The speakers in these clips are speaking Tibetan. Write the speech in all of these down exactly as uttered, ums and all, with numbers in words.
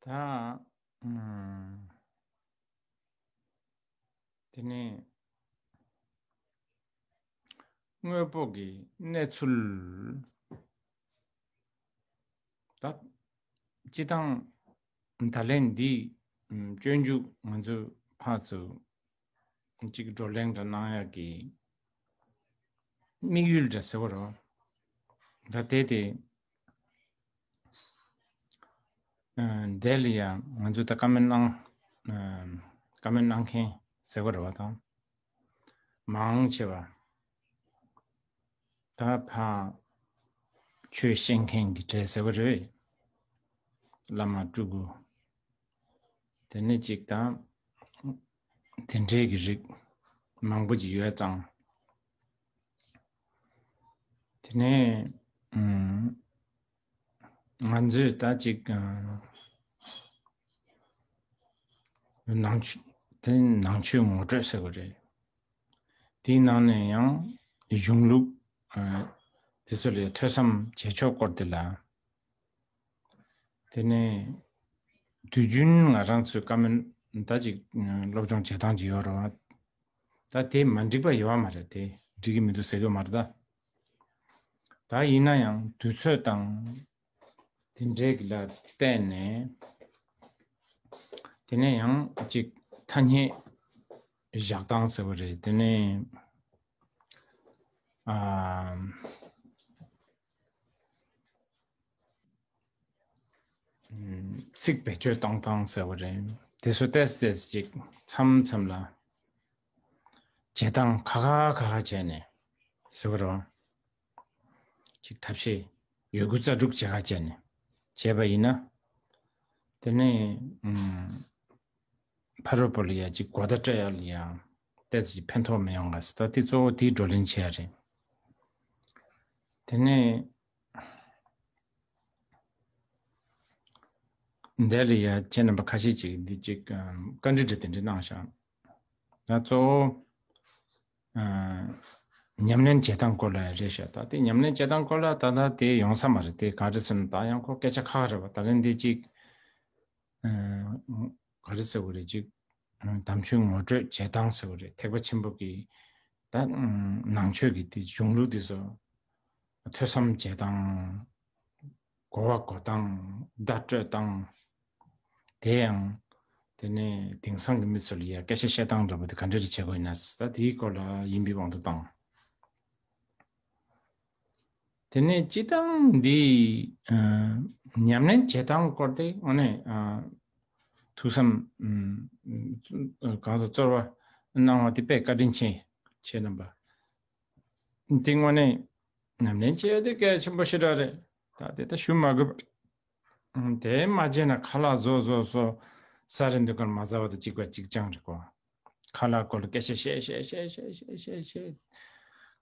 ད་ཨམ། དེ་ནས་དངོས་པོ་གི་གནས་ཚུལ། ད་སྤྱི་བཏང་ད་ལན་འདི་ཨམ་སྤྱོད་འཇུག་ང་ཚོས་ཕར་ཚུར་གཅིག་བགྲོ་གླེང་འདྲ་གནང་ཡག་གི་དམིགས་ཡུལ་འདྲ་ཟེར་བ་རེད། ད་དེ་དེ་ཨ་དེ་ལ་ཡང་ང་ཚོ་ད་བཀའ་མོལ་གནང་ཨ་བཀའ་མོལ་གནང་མཁན་ཟེར་བ་རེད་བ་དང་། མང་ཆེ་བ་ད་ཕར་ཆོས་བཤད་མཁན་གྱི་གྲས་ཟེར་བ་རེད། བླ་མ་སྤྲུལ་སྐུ། དེ་ནས་གཅིག་དང་། དེ་འདྲའི་གི་རིགས་མང་པོ་ཅིག་ཡོད་ཙང་། དེ་ནས་ཨམ་ང་ཚོས་ད་ཅིག་ཨ་ནང་ཆོས་དེ་ནང་ཆོས་ངོ་སྤྲོད་ཟེར་བ་རེད། དེའི་ནང་ནས་ཡང་གཞུང་ལུགས་ཨ་དེ་ཚོ་ལ་ཐོས་བསམ་བྱེད་ཕྱོགས་སྐོར་དེ་ལ། དེ་ནས་དུས་རྒྱུན་ང་རང་ཚོའི་བཀའ་མོལ་ད་ཅིག་སློབ་སྦྱོང་བྱེད་སྟངས་ཅིག་ཡོད་རེད་བ། ད་དེ་མ་འགྲིག་པ་ཡོད་བ་མ་རེད། དེ་འགྲིག་གི་མི་འདུག་ཟེར་གི་མ་རེད་ད། ད་ཡིན་ན་ཡང་དུས་ཚོད་དང་དེ་འདྲའི་གི་ལ་བལྟས་ནས། དེ་ནས་ཡང་ཅིག་ཐ་སྙད་བཞག་སྟངས་ཟེར་བ་རེད། དེ་ནས་ཨ། ཚིག་བེད་སྤྱོད་གཏོང་སྟངས་ཟེར་བ་རེད། དེ་ཚོ་ཏོག་ཙམ་ཅིག་མཚམས་མཚམས་ལ་བྱེད་སྟངས་ཁ་ཁ་ཁ་ཁ་བྱས་ནས་ཟེར་བ་རེད། ཅིག་ཐབས་ཤེས་ཡོད་དགུ་རྩ་དྲུག་བྱེད་ཁ་བྱས་ནས་བྱས་པ་ཡིན་ན། དེ་ནས་ཨམ། ཕ་རོལ་པོ་ལ་ཡ་ཅིག་གོ་བརྡ་སྤྲོད་ཡ་ལ་ཡ་ཏོག་ཙམ་ཕན་ཐོགས་མི་ཡོང་ག་ཟེར། ད་དེ་གཙོ་བོ་དེའི་བགྲོ་གླེང་བྱེད་ཡ་རེད། དེ་ནས་འདི་ལ་ཡ་ཁྱེད་རྣམ་པ་ཁ་ཤས་ཅིག་འདི་ཅིག་ཨམ་བཀའ་འདྲི་འདྲ་དེ་འདྲ་གནང་ཤག་ད་གཙོ་བོ་ཨ་ཉམས་ལེན་བྱེད་སྟངས་སྐོར་ལ་རེད་ཤག་ད་དེ་ཉམས་ལེན་བྱེད་སྟངས་སྐོར་ལ་ད་ལྟ་དེ་ཡོང་ས་མ་རེད། དེ་ག་རེ་ཟེར་ན་ད་ཡང་ཁོ་སྐད་ཆ་ཁག་རེད་བ། ད་ལན་འདི་ཅིག་ཨ། ག་རེ་ཟེར་བ་རེད། ཅིག་དམ་ཆོས་ངོ་སྤྲོད་བྱེད་སྟངས་ཟེར་བ་རེད། ཐེག་པ་ཆེན་པོ་གི་ད་ནང་ཆོས་ཀྱི་དེ་གཞུང་ལུགས་དེ་ཚོ་ཐོས་བསམ་བྱེད་སྟངས། གོ་བ་གོ་སྟངས། བརྡ་སྤྲོད་སྟངས། དེ་ཡང་དེ་ནས་དེང་སང་གི་མི་ཚོ་ལ་ཡ་སྐད་ཆ་བཤད་སྟངས་འདྲ་པོ་དེ་ག་འདྲ་རེ་བྱེད་དགོས་ཡིན་ན་ད་དེའི་སྐོར་ལ་ཡིན་པའི་དབང་དུ་བཏང་། དེ་ནས་སྤྱི་བཏང་འདི་ཨ་ཉམས་ལེན་བྱེད་སྟངས་སྐོར་དེ་དངོས་གནས་ཨ་ཐུགས་བསམ་ཨ་གང་ཟག་གཙོ་བོ་གནང་བ་དེ་དཔེ་བཀའ་དྲིན་ཆེ། ཁྱེད་རྣམ་པ་འདི་དངོས་གནས་ཉམས་ལེན་བྱེད་ཡ་དེ་གལ་ཆེན་པོ་ཞེ་དྲག་རེད། ད་དེ་ད་ཞུ་མ་དགོས་པ། དེ་མ་བྱས་ན་ཁ་ལག་བཟོ་བཟོ་བཟོ་ས་རེ་འདུག་གར་མ་ཟ་བ་དང་གཅིག་པ་གཅིག་རྐྱང་རེད་གོ། ཁ་ལག་སྐོར་ལ་སྐད་ཆ་བཤད་བཤད་བཤད།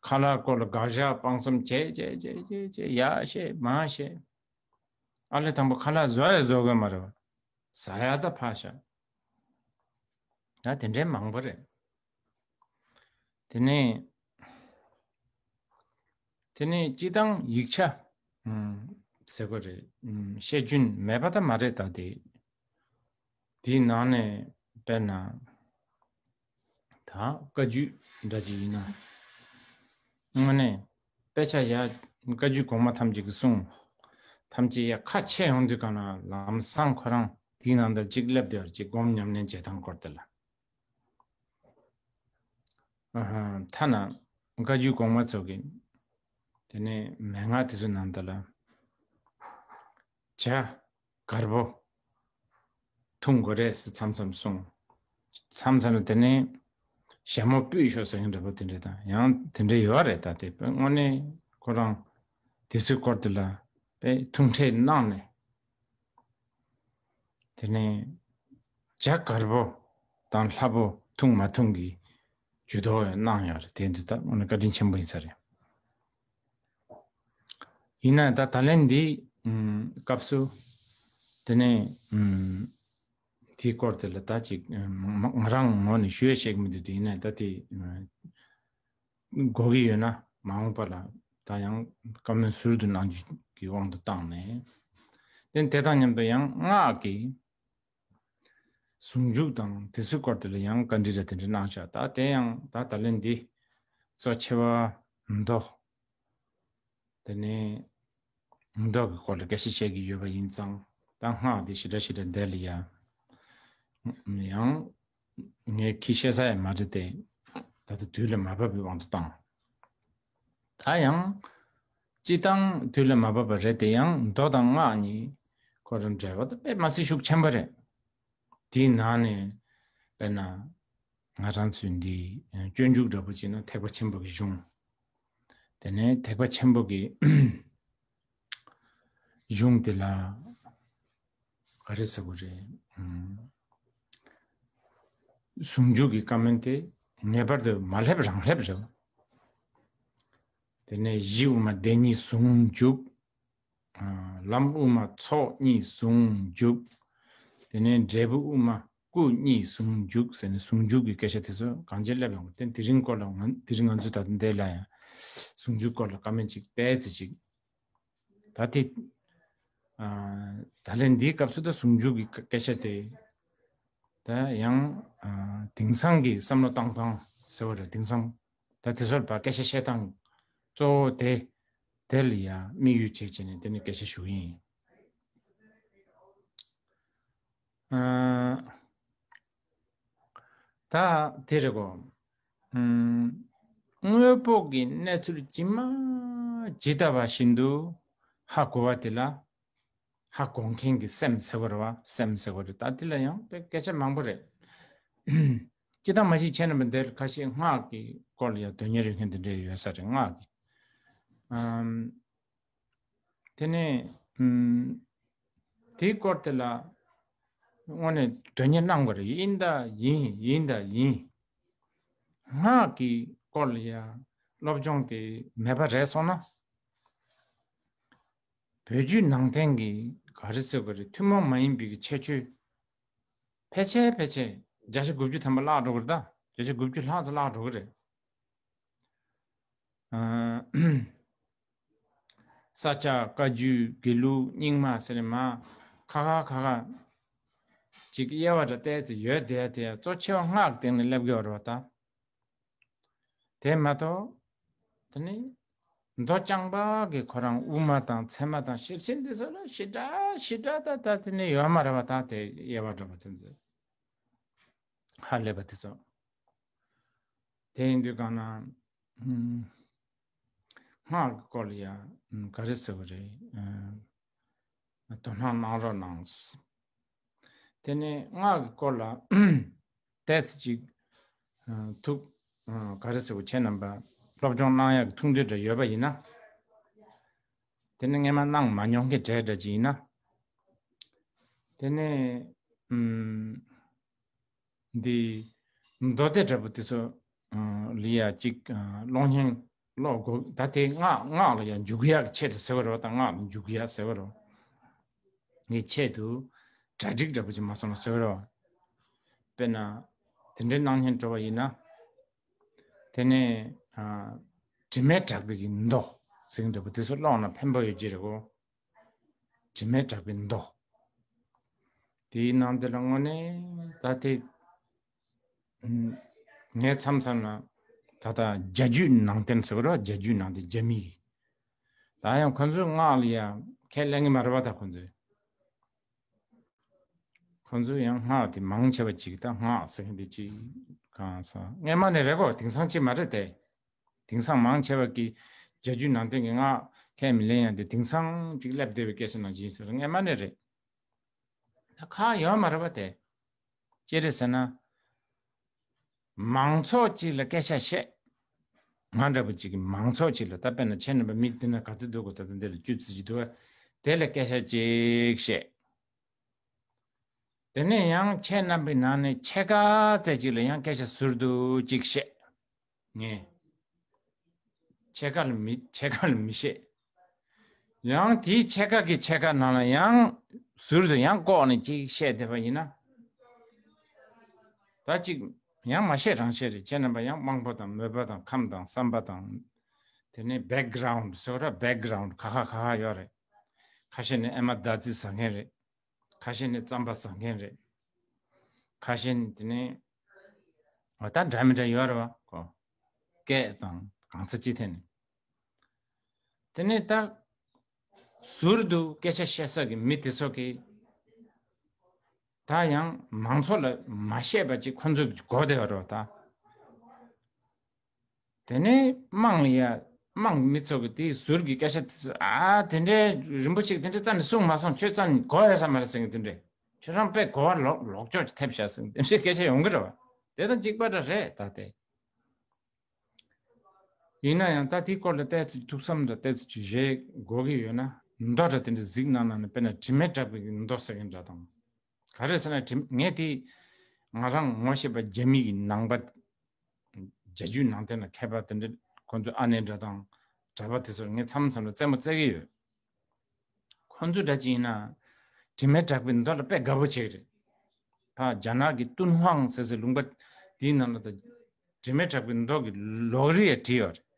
ཁ་ལག་སྐོར་ལ་དགག་བཞག་སྤང་གསུམ་བྱས་བྱས་བྱས་བྱས་བྱས། ཡ་བཤད་མ་བཤད། ཨ་ལེ་དང་པོ་ཁ་ལག་བཟོ་ཡ་བཟོ་དགོས་མ་རེད་བ། ཟ་ཡ་ད་ཕར་བཞག་ད་དེ་འདྲའི་མང་པོ་རེད། དེ་ནས་དེ་ནས་སྤྱི་བཏང་ཡིག་ཆ་ཨམ་ཟེར་དགོས་རེད། ཨམ་བཤད་རྒྱུན་མེད་པ་ད་མ་རེད། ད་དེ་དེའི་ནང་ནས་དཔེར་ན་ད་བཀའ་བརྒྱུད་འདྲ་ཅིག་ཡིན་ན་དངོས་གནས་དཔེ་ཆ་ཡ་བཀའ་བརྒྱུད་གོང་མ་ཐམས་ཅད་ཀྱི་གསུང་ཐམས་ཅད་ཡ་ཁ་ཕྱེ་ཡོང་དུས་གང་ལ་ལམ་སང་ཁོ་རང་དེའི་ནང་དུ་གཅིག་སླེབས་བསྡད་པ་ཅིག་སྒོམ་ཉམས་ལེན་བྱེད་སྟངས་སྐོར་དེ་ལ། ཨ་ཧ། ཐ་ན་བཀའ་བརྒྱུད་གོང་མ་ཚོ་གི་དེ་ནས་མན་ངག་དེ་ཚོའི་ནང་དུ་ལ་ཇ་དཀར་པོ་འཐུང་དགོས་རེད་ཟེར་མཚམས་མཚམས་གསུངས། མཚམས་མཚམས་ལ་དེ་ནས་ཞྭ་མོ་སྤུས་ཤོག་ཟེར་མཁན་འདྲ་པོ་དེ་འདྲ་དང་ཡང་དེ་འདྲ་ཡོད་རེད། ད་དེ་དངོས་གནས་ཁོ་རང་དེ་ཚོའི་སྐོར་དེ་ལ་དཔེ་ཐུགས་ཁྲལ་གནང་ནས། དེ་ནས་ཇ་དཀར་པོ་དང་སླ་པོ་འཐུང་མ་འཐུང་གི་ཇུས་གཏོགས་གནང་ཡོད་རེད། དེ་འདི་ལྟར་དངོས་གནས་བཀའ་དྲིན་ཆེན་པོ་ཡིན་ས་རེད། ཡིན་ན་ད་ད་ལན་འདི་ཨམ་སྐབས་སུ་དེ་ནས་ཨམ་དེའི་སྐོར་དེ་ལ་ད་ཅིག་ཨམ་ང་རང་ངོས་ནས་ཞུ་ཡས་བཤད་ཀྱི་མི་འདུག་དེ་ཡིན་ན་ད་དེ་ཨམ་དགོས་ཀྱི་ཡོད་ན་མ་འོངས་པ་ལ་ད་ཡང་བཀའ་མོལ་ཟུར་དུ་གནང་རྒྱུ་གི་དབང་དུ་བཏང་ནས། དེ་དེ་དང་མཉམ་དུ་ཡང་སྔགས་ཀྱི་ ཟུང་འཇུག་དང་དེ་ཚོའི་སྐོར་དེ་ལ་ཡང་བཀའ་འདྲི་རེ་དེ་འདྲ་གནང་བཞག་ད་དེ་ཡང་ད་ད་ལན་འདི་གཙོ་ཆེ་བ་མདོ། དེ་ནས་མདོ་གི་སྐོར་ལ་སྐད་ཆ་བཤད་ཀྱི་ཡོད་པ་ཡིན་ཙང་ད་སྔགས་འདི་ཞེ་དྲག་ཞེ་དྲག་འདས་ལ་ཡ། ཡང་ངས་ཁྱི་བཤད་ས་ཡང་མ་རེད་དེ། ད་ལྟ་དུས་ལ་མ་བབས་པའི་དབང་དུ་བཏང་། ད་ཡང་། སྤྱི་བཏང་དུས་ལ་མ་བབས་པ་རེད་དེ་ཡང་མདོ་དང་སྔགས་གཉིས་ཁོ་རང་འབྲེལ་བ་ད་དཔེ་མ་སྲིད་ཤུགས་ཆེན་པོ་རེད། དེའི་ནང་ནས་དཔེར་ན་ང་རང་ཚོའི་འདི་སྤྱོད་འཇུག་འདྲ་པོ་བྱས་ན་ཐེག་པ་ཆེན་པོ་གི་གཞུང་། དེ་ནས་ཐེག་པ་ཆེན་པོ་གི་གཞུང་དེ་ལ་ག་རེ་ཟེར་དགོས་རེད། ཨུམ། ཟུང་འཇུག་གི་བཀའ་མོལ་དེ་ངེས་པར་དུ་མ་སླེབས་རང་སླེབས་རེད། དེ་ནས་གཞི་དབུ་མ་བདེན་གཉིས་ཟུང་འཇུག་ཨ། ལམ་དབུ་མ་ཚོགས་གཉིས་ཟུང་འཇུག་དེ་ནས་འབྲས་བུ་དབུ་མ་སྐུ་གཉིས་ཟུང་འཇུག་ཟེར་ནས་ཟུང་འཇུག་གི་སྐད་ཆ་དེ་ཚོ་གང་ཅི་སླེབས་ཡོང་གི་དེ་དེ་རིང་སྐོར་ལ་ང་དེ་རིང་ང་ཚོས་ད་ལྟ་འདི་ལ་ཡང་ཟུང་འཇུག་སྐོར་ལ་བཀའ་མོལ་ཅིག་བལྟས་ཚེ་ཅིག་ད་དེ། ཨ། ད་ལན་འདིའི་སྐབས་སུ་ད་ཟུང་འཇུག་གི་སྐད་ཆ་དེ། ད་ཡང་། ཨ། དེང་སང་གི་བསམ་བློ་བཏང་སྟངས་ཟེར་བ་རེད་དེང་སང་། ད་དེ་ཚོར་ཕར་སྐད་ཆ་བཤད་སྟངས་གཙོ་བོ་དེ། དེ་ལ་ཡང་དམིགས་ཡུལ་བྱས་བྱས་ནས་དེ་ནས་སྐད་ཆ་ཞུ་གི་ཡིན། ཨ། ད་དེ་རེད་གོ། ཨུམ། དངོས་པོ་གི་གནས་ཚུལ་ཇི་མ་ཇི་ལྟ་བ་བཞིན་དུ་ཧ་གོ་བ་དེ་ལ་ཧ་གོ་མཁན་གྱི་སེམས་ཟེར་བ་རེད་བ། སེམས་ཟེར་བ་རེད། ད་དེ་ལ་ཡང་དཔེ་སྐད་ཆ་མང་པོ་རེད། ཅི་ལྟ་མ་ཞིག་བྱས་ན་མི་འདིར་ཁ་ཤས་སྔགས་ཀྱི་སྐོར་ལ་ཡང་དོན་གཉེར་ཡོད་མཁན་དེ་འདྲ་ཡོད་ས་རེད་སྔགས་ཀྱི། ཨམ། དེ་ནས་ཨུམ། དེའི་སྐོར་དེ་ལ་དངོས་གནས་དོན་གཉེར་གནང་དགོས་རེད། ཡིན་ད་ཡིན་ཡིན་ད་ཡིན། སྔགས་ཀྱི་སྐོར་ལ་ཡང་སློབ་སྦྱོང་དེ་མེད་པ་རེད་སོང་ན། བོད་བརྒྱུད་ནང་བསྟན་གྱི་ག་རེ་ཟེར་དགོས་རེད། ཐུན་མོང་མ་ཡིན་པའི་གི་ཁྱད་ཆོས་ཕལ་ཆེར་ཕལ་ཆེར་བརྒྱ་ཆ་དགུ་བཅུ་ཐམ་པ་བརླག་འགྲོ་གི་རེད་ད། བརྒྱ་ཆ་དགུ་བཅུ་ལྷག་ཙམ་བརླག་འགྲོ་གི་རེད། ཨ། ས་སྐྱ་བཀའ་བརྒྱུད་དགེ་ལུགས་རྙིང་མ་ཟེར་ནས་མ་ཁ་ཁ་ཁ་ཁ་ཅིག་དབྱེ་བ་འདྲ་བལྟས་ཚེ་ཡོད་བསྡད་དེ་གཙོ་ཆེ་བ་སྔགས་སྟེང་ནས་སླེབས་ཀྱི་ཡོད་རེད་བ་ད། དེ་མ་གཏོགས། དེ་ནི། མདོ་རྐྱང་པ་གི་ཁོ་རང་དབུ་མ་དང་ཚད་མ་དང་ཤེར་ཕྱིན་དེ་ཚོ་ལ་ཞེ་དྲག་ཞེ་དྲག་ད་ད་དེ་ནི་ཡོད་མ་རེད་བ་ད་དེ་དབྱེ་བ་འདྲ་བ་དེ་ཚོ། ཧ་ལས་པ་དེ་ཚོ། དེ་ཡིན་དུས་གང་ན། ཨུམ། སྔགས་ཀྱི་སྐོར་ལ་ཡང་ག་རེ་ཟེར་བ་རེད། དོ་སྣང་གནང་རོགས་གནང་། དེ་ནས་སྔགས་ཀྱི་སྐོར་ལ་ཏོག་ཙམ་ཅིག་ཐུགས་ག་རེ་ཟེར་བ་ཁྱེད་རྣམ་པ་སློབ་སྦྱོང་གནང་ཡག་གི་ཐུགས་འདུན་འདྲ་ཡོད་པ་ཡིན་ན། དེ་ནི་སྔས་མ་གནང་མ་མྱོང་མཁན་གྲས་འདྲ་ཅིག་ཡིན་ན། དེ་ནས་ཨུམ། འདི་མདོ་སྡེ་འདྲ་པོ་དེ་ཚོ་ལ་ཡ་གཅིག་ཀློག་སྙིང་ཀློག་དགོས། ད་དེ་སྔགས་སྔགས་ལ་ཡ་འཇུག་ཡག་ཆེད་དུ་ཟེར་བ་རེད་བ། ད་སྔགས་ལ་འཇུག་ཡག་ཟེར་བ་རེད་བ། ངས་ཆེད་དུ་གྲ་སྒྲིག་འདྲ་པོ་ཅིག་མ་སོང་ན་ཟེར་བ་རེད་བ། དཔེར་ན་དེ་འདྲའི་གནང་སྙིང་བྲོ་བ་ཡིན་ན། དེ་ནས་དྲི་མེད་གྲགས་པའི་གི་མདོ་ཟེར་གི་འདྲ་པོ་དེ་ཚོ་ཀློག་ན་ཕན་པ་ཡོད་ཀྱི་རེད་གོ། དྲི་མེད་གྲགས་པའི་མདོ། དེའི་ནང་དེ་ལ་དངོས་གནས་ད་དེ། ངའི་མཚམས་མཚམས་ལ་ད་ལྟ་རྒྱ་བརྒྱུད་ནང་བསྟན་ཟེར་བ་རེད་བ། རྒྱ་བརྒྱུད་ནང་བསྟན་རྒྱ་མི་གི། ད་ཡང་ཁོ་ཚོས་སྔགས་ལ་ཡང་ཁས་ལེན་གི་མ་རེད་བ། ད་ཁོ་ཚོས། ཁོ་ཚོས་ཡང་སྔགས་དེ་མང་ཆེ་བ་ཅིག་ད་སྔགས་ཟེར་མཁན་དེ་ཅིག་གང་ཟག་སྔས་མ་ནས་རེད་གོ། དེང་སང་ཅིག་མ་རེད་དེ། དེང་སང་མང་ཆེ་བ་གིས་རྒྱ་བརྒྱུད་ནང་བསྟན་གྱི་སྔགས་ཁས་མི་ལེན་ཡང་དེ་དེང་སང་ཅིག་སླེབས་བསྡད་པའི་སྐད་ཆ་ནང་བཞིན་ཟེར། སྔས་མ་ནས་རེད། ད་ཁག་ཡོད་མ་རེད་པ་དེ། ཅི་རེད་ཟེར་ན། མང་ཚོགས་གཅིག་ལ་སྐད་ཆ་བཤད། ང་འདྲ་པོ་གཅིག་གིས་མང་ཚོགས་གཅིག་ལ། ད་དཔེར་ན་ཁྱེད་རྣམ་པ་མི་འདི་ན་ག་ཚོད་འདུག་གོ། ད་ལྟ་འདི་ལ་བཅུ་ཙམ་ཅིག་འདུག་བ། དེ་ལ་སྐད་ཆ་གཅིག་བཤད། དེ་ནས་ཡང་ཁྱེད་རྣམ་པའི་ནང་ནས་ཕྱེད་ཀ་ཙམ་ཅིག་ལ་ཡང་སྐད་ཆ་ཟུར་དུ་གཅིག་བཤད། ངས་ཕྱེད་ཀ་ལ་མི་ཕྱེད་ཀ་ལ་མི་བཤད། ཡང་དེའི་ཕྱེད་ཀ་གི་ཕྱེད་ཀ་ནང་ལ་ཡང་ཟུར་དུ་ཡང་ལྐོག་ནས་གཅིག་བཤད་བསྡད་པ་ཡིན་ན། ད་གཅིག་ཡང་མ་བཤད་རང་བཤད་རེད། ཁྱེད་རྣམ་པ་ཡང་དབང་པོ་དང་མོས་པ་དང་ཁམས་དང་བསམ་པ་དང་། དེ་ནས་བེག་གྷ་རའུན་ཌི་ཟེར་བ་ར། བེག་གྷ་རའུན་ཌི་ག་ཁ་ག་ཁ་ཡོད་རེད། ཁ་ཤས་ནི་ཨེ་མ་ཟླ་རྩི་ཟ་མཁན་རེད། ཁ་ཤས་ནི་རྩམ་པ་ཟ་མཁན་རེད། ཁ་ཞེ་དེ་ནས་འོ་ད་འདྲ་མི་འདྲ་ཡོད་རེད་བ་ཁོ། སྐད་དང་གང་ཚ་ཅི་ཐད་ནས། དེ་ནས་ད་ཟུར་དུ་སྐད་ཆ་བཤད་ས་གི་མི་དེ་ཚོ་གིས་ད་ཡང་མང་ཚོགས་ལ་མ་བཤད་པ་ཅིག་ཁོ་ཚོ་གི་གོ་བདེ་བ་རེད་བ་ད། དེ་ནས་དམངས་ལ་ཡ། དམངས་མི་ཚོ་གི་དེའི་ཟུར་གྱི་སྐད་ཆ་དེ་ཚོ། ཨ་དེ་འདྲའི་རིན་པོ་ཆེ་དེ་འདྲའི་རྩ་ནས་གསུངས་མ་སོང་། ཁྱོད་རྩ་ནས་གོ་ཡོད་ས་མ་རེད་ཟེར་མཁན་དེ་འདྲས། ཁྱོད་རང་དཔེ་གོ་བ་ལོག་ལོག་ཅོག་ཅིག་ཐེབས་བཞག་ཟེར་མཁན་དེ་འདྲའི་སྐད་ཆ་ཡོང་གི་རེད་བ། དེ་དང་གཅིག་པ་འདྲ་རེད་ད་དེ། ཡིན་ན་ཡང་ད་དེའི་སྐོར་ལ་ཏོག་ཙམ་ཐུགས་བསམ་འདྲ་ཏོག་ཙམ་ཅིག་བཞེས་དགོས་ཀྱི་ཡོད་ན། མདོ་འདྲ་དེ་འདྲ་གཟིགས་གནང་ན་ནི་དཔེར་ན་དྲི་མེད་བྲག་པའི་མདོ་ཟེར་མཁན་འདྲ་དང་། ག་རེ་ཟེར་ན་དྲི་ངས་དེ་ང་རང་ངོ་ཤེས་པ་རྒྱ་མི་གི་ནང་པ། རྒྱ་རྒྱུད་ནང་བསྟན་ལ་མཁས་པ་དེ་འདྲ་ཁོང་ཚོ་ཨ་ནེ་འདྲ་དང་གྲྭ་པ་དེ་ཚོར་ངས་མཚམས་མཚམས་ལ་རྩེད་མོ་རྩེ་གི་ཡོད། ཁོང་ཚོ་འདྲ་ཅིག་ཡིན་ན་དྲི་མེད་བྲག་པའི་མདོ་ལ་དཔེ་དགའ་པོ་བྱེད་ཀྱི་རེད། ད་རྒྱ་ནག་གི་ཏུན་ཧོང་ཟེར་སའི་ལུང་པ་དེའི་ནང་ལ་ད་དྲི་མེད་བྲག་པའི་མདོ་གི་ལོགས་རིས་ཡང་བྲིས་ཡོད་རེད།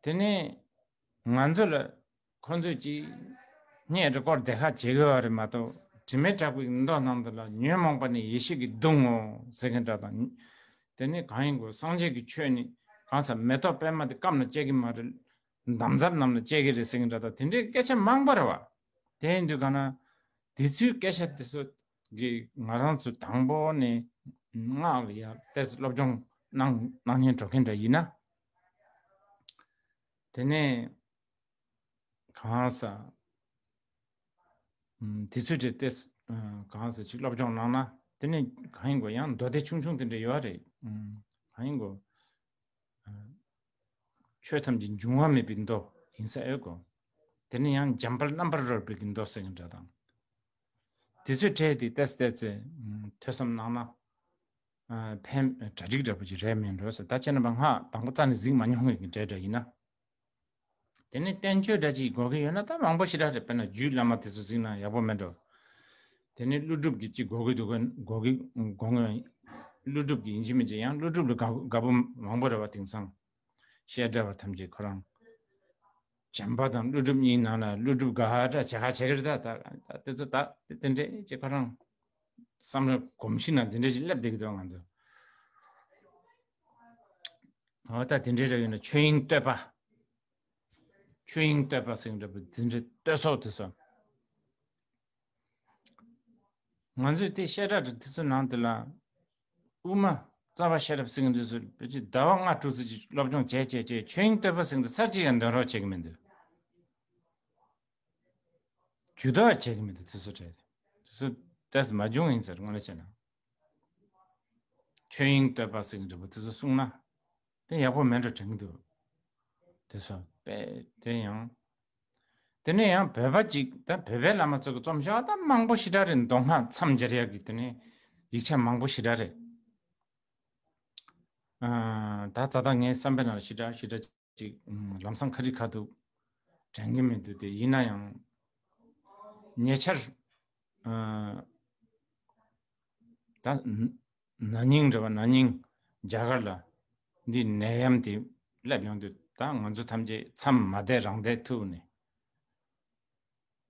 དེ་ནས་ང་ཚོ་ལ་ཁོང་ཚོས་ཅིག་སྙད་རེ་སྐོར་དེ་ཁ་བྱེད་དགོས་བ་རེད་མ་གཏོགས། དྲི་མེད་བྲག་པའི་མདོ་ནང་དུ་ལ་ཉོན་མོངས་པ་ནི་ཡེ་ཤེས་ཀྱིས་བརྡུང་ངོ་ཟེར་མཁན་འདྲ་དང་། དེ་ནས་གང་ཡིན་དགོས། སངས་རྒྱས་ཀྱི་ཆོས་ནི་གང་ཟག་མེ་ཏོག་པད་མ་དེ་སྐམ་ལ་སྐྱེ་གི་མ་རེད། འདམ་རྫབ་རྣམས་ལ་སྐྱེ་གི་རེད་ཟེར་མཁན་འདྲ་དང་། དེ་འདྲའི་སྐད་ཆ་མང་པོ་རེད་བ། དེ་ཡིན་དུས་གང་ན་དེ་ཚོའི་སྐད་ཆ་དེ་ཚོ་གི་ང་རང་ཚོ་དང་པོ་ནས་སྔགས་ལ་ཡ་ཏོག་ཙམ་སློབ་སྦྱོང་གནང་གནང་མཁན་འགྲོ་མཁན་འདྲ་ཡིན་ན། དེ་ནས་གང་ཟག་ཨུམ། དེ་ཚོའི་གྲས་ཏེ་ཨ་གང་ཟག་ཅིག་སློབ་སྦྱོང་གནང་ན། དེ་ནས་གང་ཡིན་དགོས། ཡང་མདོ་སྡེ་ཆུང་ཆུང་དེ་འདྲ་ཡོད་རེད། ཨུམ། གང་ཡིན་དགོས། ཨ་ཆོས་ཐམས་ཅད་འབྱུང་བ་མེད་པའི་མདོ་ཡིན་ས་ཡོད་དགོས། དེ་ནས་ཡང་འཇམ་དཔལ་རྣམ་པར་རོལ་པའི་གི་མདོ་ཟེར་གི་འདྲ་དང་། དེ་ཚོའི་གྲས་དེ་ཏེས་ཏེ་ཚེ་ཐོས་བསམ་གནང་ན་ཨ་ཕན་གྲ་སྒྲིག་འདྲ་པོ་ཅིག་རེད་མིན་འགྲོ་ཟེར། ད་ཁྱེད་རྣམ་པ་སྔགས་དང་པོ་རྩ་ནས་གཟིགས་མ་མྱོང་མཁན་གྱི་གྲས་འདྲ་ཡིན་ན། དེ་ནས་བསྟན་བཅོས་འདྲ་ཅིག་དགོས་ཀྱི་ཡོད་ན་ད་མང་པོ་ཞེ་དྲག་རེད། དཔེར་ན་རྒྱུད་བླ་མ་དེ་ཚོ་གཟིགས་ན་ཡག་པོ་མེད་འགྲོ། དེ་ནས་ཀླུ་སྒྲུབ་ཀྱི་ཅིག་དགོས་ཀྱི་འདུག་ག་དགོས་ཀྱི་དགོས་ངེས། ཀླུ་སྒྲུབ་ཀྱི་ཡིན་གཅིག་མིན་གཅིག་ཡང་ཀླུ་སྒྲུབ་ལ་དགའ་དགའ་པོ་མང་པོ་རེད་བ། དེང་སང་བཤད་གྲྭ་བ་ཐམས་ཅད་ཁོ་རང་བྱམས་པ་དང་ཀླུ་སྒྲུབ་གཉིས་ནང་ལ་ཀླུ་སྒྲུབ་དགའ་འདྲ་བྱེད་ཁ་བྱེད་ཀྱི་རེད། ད་ད་དེ་ཚོ་ད་དེ་དེ་འདྲས་ཅིག་ཁོ་རང་བསམ་བློ་གོམས་གཤིས་ནང་དེ་འདྲས་ཅིག་སླེབས་བསྡད་ཀྱི་འདུག་ང་ཚོ། འོ་ད་དེ་འདྲའི་ར་ཡོད་ན་ཆོས་དབྱིངས་བསྟོད་པ། ཆོས་དབྱིངས་བསྟོད་པ་ཟེར་འདྲ་པོ་དེ་འདྲའི་བསྟོད་ཚོགས་དེ་ཚོ། ང་ཚོས་དེ་བཤད་གྲྭ་དེ་ཚོ་ནང་དེ་ལ་དབུ་མ་རྩ་བ་ཤེས་རབ་ཟེར་མཁན་དེ་ཚོ་བེད་སྤྱོད་ཟླ་བ་ལྔ་དྲུག་ཙམ་ཅིག་སློབ་སྦྱོང་བྱས་བྱས་བྱས་ཆོས་དབྱིངས་བསྟོད་པ་ཟེར་མཁན་དེ་ཚར་གཅིག་ཡང་འདོན་རོགས་བྱེད་ཀྱི་མི་འདུག་ཇུས་གཏོགས་བྱེད་ཀྱི་མི་འདུག་དེ་ཚོ་གྲས་དེ་ཚོ་ཏོག་ཙམ་མ་བྱུང་ཡིན་ཟེར། དངོས་གནས་བྱས་ན་ཆོས་དབྱིངས་བསྟོད་པ་ཟེར་མཁན་འདྲ་པོ་དེ་ཚོ་གསུངས་ན། དེ་ཡག་པོ་མེད་འགྲོ་དྲན་གྱི་འདུག་དེ་སོ་པས་དེ་ཡང་། དེ་ནས་ཡང་བོད་པ་ཅིག་ད་བོད་པའི་བླ་མ་ཚོ་གི་རྩོམ་ཤོག་ད་མང་པོ་ཞེ་དྲག་རེད། མདོ་སྔགས་མཚམས་སྦྱར་ཡག་གི་དེ་ནས་ཡིག་ཆ་མང་པོ་ཞེ་དྲག་རེད། ཨ་ད་རྩ་དང་ངའི་བསམ་པའི་ནང་ལ་ཞེ་དྲག་ཞེ་དྲག་ཅིག་ལམ་སང་ཁ་རི་ཁ་ཐུག་དྲན་གྱི་མི་འདུག་དེ་ཡིན་ན་ཡང་ཉེ་ཆར་ཨ་ད་ན་ནིང་རེད་བ། ན་ནིང་རྒྱ་གར་ལ་འདི་ནད་ཡམས་དེ་སླེབས་ཡོང་དུས་ད་ང་ཚོ་ཐམས་ཅད་མཚམས་མ་བསྡད་རང་བསྡད་ཐུག་ནས་